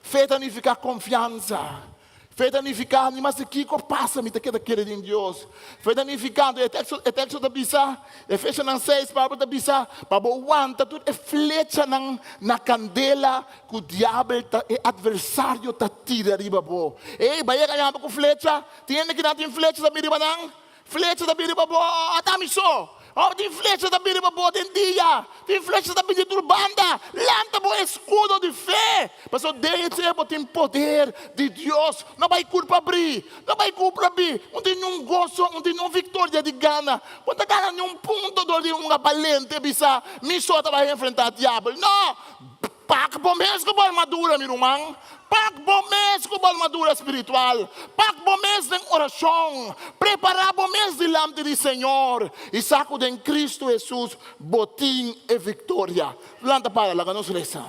Fe ta nifiká konfiansa. Fe ta nifiká ni maske kiko pasa mi ta keda kere den Dios. Fe ta nifiká, anto e teksto e teksto ta bisa, Efesionan seis, Pablo ta bisa, pa bo wanta tur e flechanan na kandela ku diabel ta e atversario ta tira riba bo. Ey, bai a gaña bo ku flecha? Tin hende ki nan tin flecha ta bini riba nan? Flecha ta bini pa bo, ata mi so. Ora tin flecha ta bini pa bo den dia, tin flecha ta bini di tur banda, lanta bo escudo di fe, pasobra den esei bo tin poder di Dios. No bai culpa bri, no bai culpa bi, no tin niun goso, no tin niun victoria di gana. Bo no ta gana niun punto dor di un balente bisa, mi so ta bai enfrenta diabel. No! Pak bo mes ku bo armadura, mi ruman. Pak bo mes ku bo armadura spiritual. Pak bo mes den orashon. Prepará bo mes dilanti di Señor i sa ku den Kristu Hesus bo tin e viktoria. Lanta para, laga nos resa.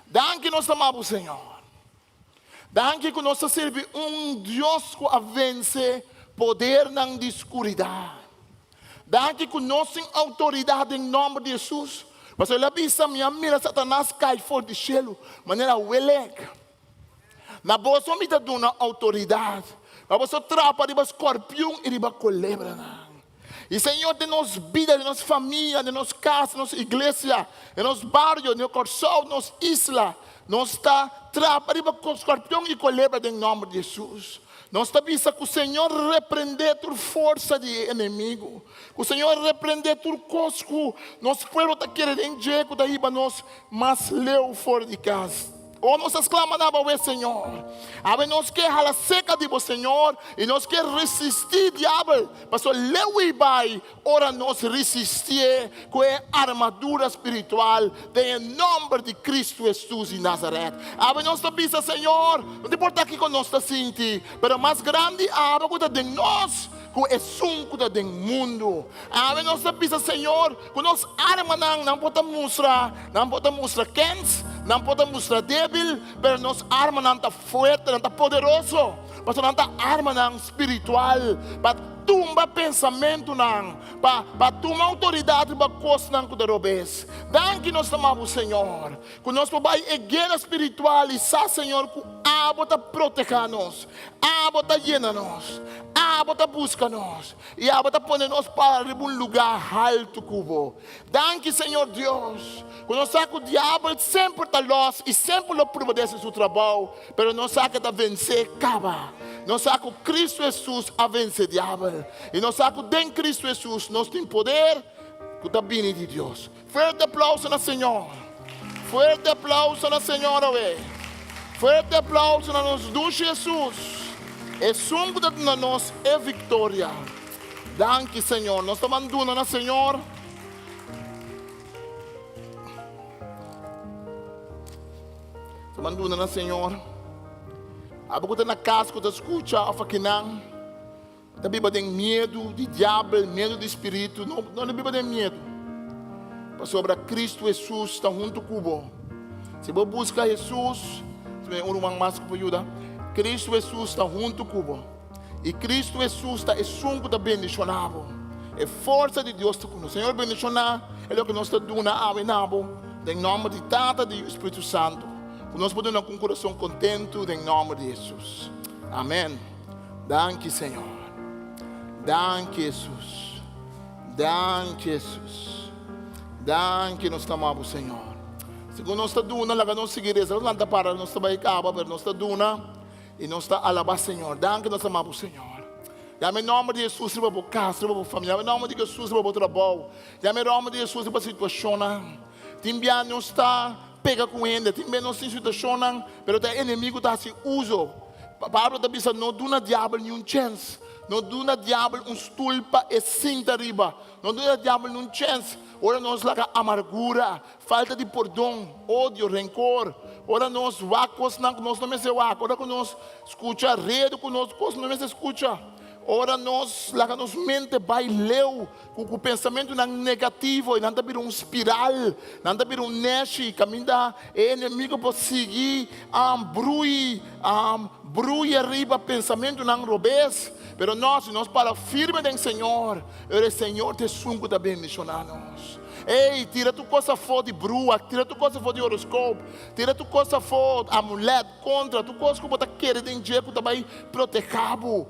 Danki nos ta ama bo, Señor. Danki ku nos ta sirbi un Dios ku a vense podernan di skuridat. Danki ku nos tin outoridat den nòmber di Hesus. Pasobra el a bisa, Mi a mira Satanas kai for di shelu manera welek. Na boso mi ta duna outoridat pa boso trapa riba skòrpion i riba kolebranan. I Señor, den nos bida, den nos famia, den nos kas, den nos iglesia, den nos bario, den Kòrsou, nos isla, nos ta trapa riba skorpion i kolebra den nòmber di Hesus. Nos ta bisa ku Señor reprendé tur forsa di e enemigu, ku Señor reprendé tur kos ku nos pueblo ta kere den dje ku ta hiba nos mas leu for di kas. O nos a sklama na bo awe, Señor. Awe nos ke hala seka di bo, Señor, i nos ke resistí diabel, pasobra leu i bai ora nos resistié ku e armadura spiritual den e nòmber di Kristu Hesus di Nazaret. Awe nos ta bisa, Señor, no ta importá kiko nos ta sinti, pero mas grandi abo ku ta den nos ku esun ku ta den mundu. Awe nos ta bisa, Señor, ku nos armanan, nan por ta mustra, nan por ta mustra kens, nan por ta mustra débil, pero nos armanan ta fuerte, nan ta poderoso, pasobra nan ta armanan spiritual pa tumba pensamentunan, pa pa tuma outoridat riba kosnan ku ta robes. Danki nos ta maba bo, Señor, ku nos por bai e guera spiritual i sa, Señor, ku abo ta protehá nos, abo ta yena nos, abo ta buska nos. I abo ta pone nos para riba un lugá haltu ku bo. Danki, Señor Dios, ku nos sa ku diabel semper ta lòs i semper lo pruba di hasi su trabou, pero nos sa ku e ta vensé kaba. Nos sa ku Kristu Hesus a vense diabel. I nos sa ku den Kristu Hesus nos tin poder ku ta bini di Dios. Fuerte aplauso na Señor. Fuerte aplauso na Señor awe. Fuerte aplauso na nos dushi Hesus. Esun ku ta duna nos e viktoria. Danki, Señor. Nos ta ban duna na Señor. Ta ban duna na Señor. Abo ku ta na kas ku ta skucha òf akinan, ta biba den miedu di diabel, miedu di spiritu, no, no ta biba den miedu. Pasobra Kristu Hesus ta huntu ku bo. Si bo buska Hesus, si un ruman mas ku por yuda, Kristu Hesus ta huntu ku bo. I Kristu Hesus ta esun ku ta bendishoná bo. E forsa di Dios ta ku nos. Señor bendishoná e loke nos ta duna awe na bo, den nòmber di Tata, di Yu i Spiritu Santu. Ku nos por duna ku un kurason kontentu den nòmber di Hesus. Amèn. Danki Señor. Danki Hesus. Danki Hesus. Danki nos ta ama bo Señor. Segun nos ta duna laga nos sigui resa. Nos lanta para nos ta bai kaba pero nos ta duna i nos ta alaba Señor. Danki nos ta ama bo Señor. Yama e nòmber di Hesus riba bo kas, riba bo famia. Yama e nòmber di Hesus riba bo trabou. Yama e nòmber di Hesus riba situashonnan. Tin bia nos ta pega ku hende, tin bia nos tin situashonnan, pero ta e enemigu ta hasi uso. Pablo ta bisa no duna diabel niun chèns. No duna diabel un stul pa e sinta riba. No duna diabel niun chèns. Ora nos laga amargura, falta di pordon, odio, renkor, ora nos wak kosnan ku nos no mester wak, ora ku nos skucha redu ku nos kos no mester skucha, ora nos laga nos mente bai leu ku ku pensamentunan negativo i nan ta bira un spiral, nan ta bira un nèshi kaminda e enemigo por sigui brui brui ariba pensamentunan robes. Pero nos, si nos para firme den Señor, ora e Señor ta esun ku ta bendishoná nos. Ey, tira tur kos afó di brua, tira tur kos afó di horoskop, tira tur kos afó, amulet, kontra, tur kos ku bo ta kere den dje ku ta bai protehá bo.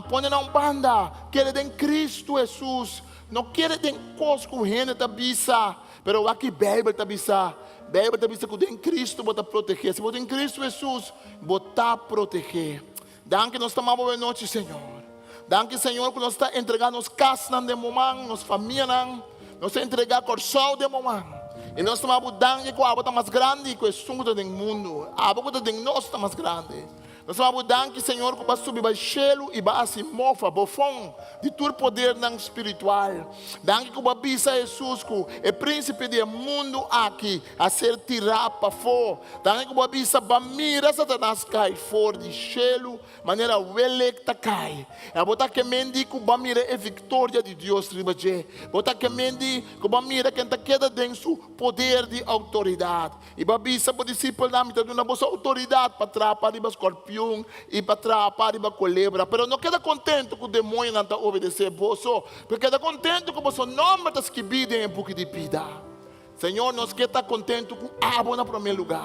Pone na un banda, kere den Kristu Hesus. No kere den kos ku hende ta bisa, pero wak ki Beibel ta bisa. Beibel ta bisa ku den Kristu bo ta protehé. Si bo tin Kristu Hesus, bo ta protehé. Danki nos ta maba bo e nochi, Señor. Danki, Señor, ku nos ta entregá nos kasnan den bo man, nos famianan. Nos ta entregá Kòrsou den bo man. I nos ta maba bo danki ku abo ta mas grandi ku esun ku ta den mundu. Abo ku ta den nos ta mas grandi. Nos ta maba bo danki, Señor, ku bo a subi bai shelu i bo a hasi mofa, bofon, di tur podernan spiritual. Danki ku bo a bisa Hesus ku e prínsipe di e mundu aki a ser tirá pafó. Danki ku bo a bisa, Bo a mira Satanas kai for di shelu manera welek ta kai. I bo ta kemendi ku bo a mira e viktoria di Dios riba dje. Bo ta kemendi ku bo a mira ken ta keda den su poder di outoridat. I bo a bisa bo disipelnan, Mi ta duna boso outoridat pa trapa riba skorpion i pa trapa riba kolebra. Pero no keda kontentu ku demoñonan ta obedesé boso, pero keda kontentu ku boso nòmber ta skibí den e buki di bida. Señor, nos ke ta kontentu ku abo na promé lugá.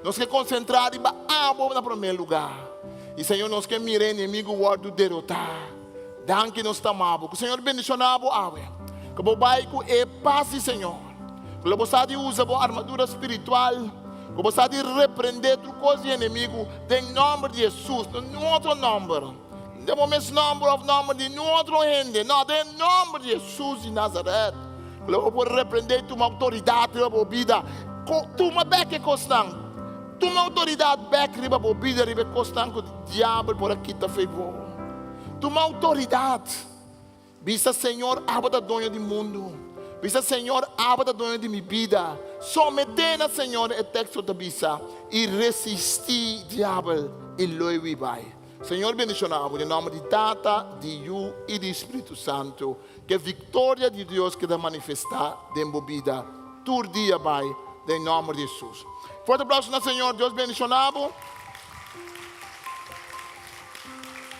Nos ke konsentrá riba abo na promé lugá. I Señor, nos ke mira e enemigu wòrdu derotá. Danki nos ta ama bo. Ku Señor bendishoná bo awe. Ku bo bai ku e pas di Señor. Ku lo bo sa di usa bo armadura spiritual. Ku bo sa di reprendé tur kos di enemigu den nòmber di Hesus, no niun otro nòmber. Den bo mes nòmber òf nòmber di niun otro hende, no, den e nòmber di Hesus di Nazaret. Ku lo bo por reprendé i tuma outoridat riba bo bida. Tuma bèk e kosnan. Tuma outoridat bèk riba bo bida, riba e kosnan ku diabel por a kita fo'i bo. Tuma outoridat. Bisa, Señor, abo ta doño di mundu. Bisa, Señor, abo ta doño di mi bida. Someté na Señor, e teksto ta bisa, i resistí diabel, i lo e hui bai. Señor bendishoná bo den nòmber di Tata, di Yu i di Spiritu Santu. Ke viktoria di Dios keda manifestá den bo bida tur dia bai den nòmber di Hesus. Fuerte aplauso na Señor. Dios bendishoná bo.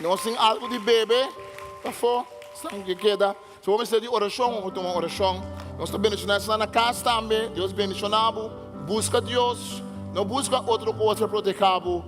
Nos tin algu di bebe pafó, esnan ku ke keda. Si bo mester di orashon, bo por tuma orashon. Nos ta bendishoná esnan na kas tambe. Dios bendishoná bo. Buska Dios. No buska otro kos pa protehá bo.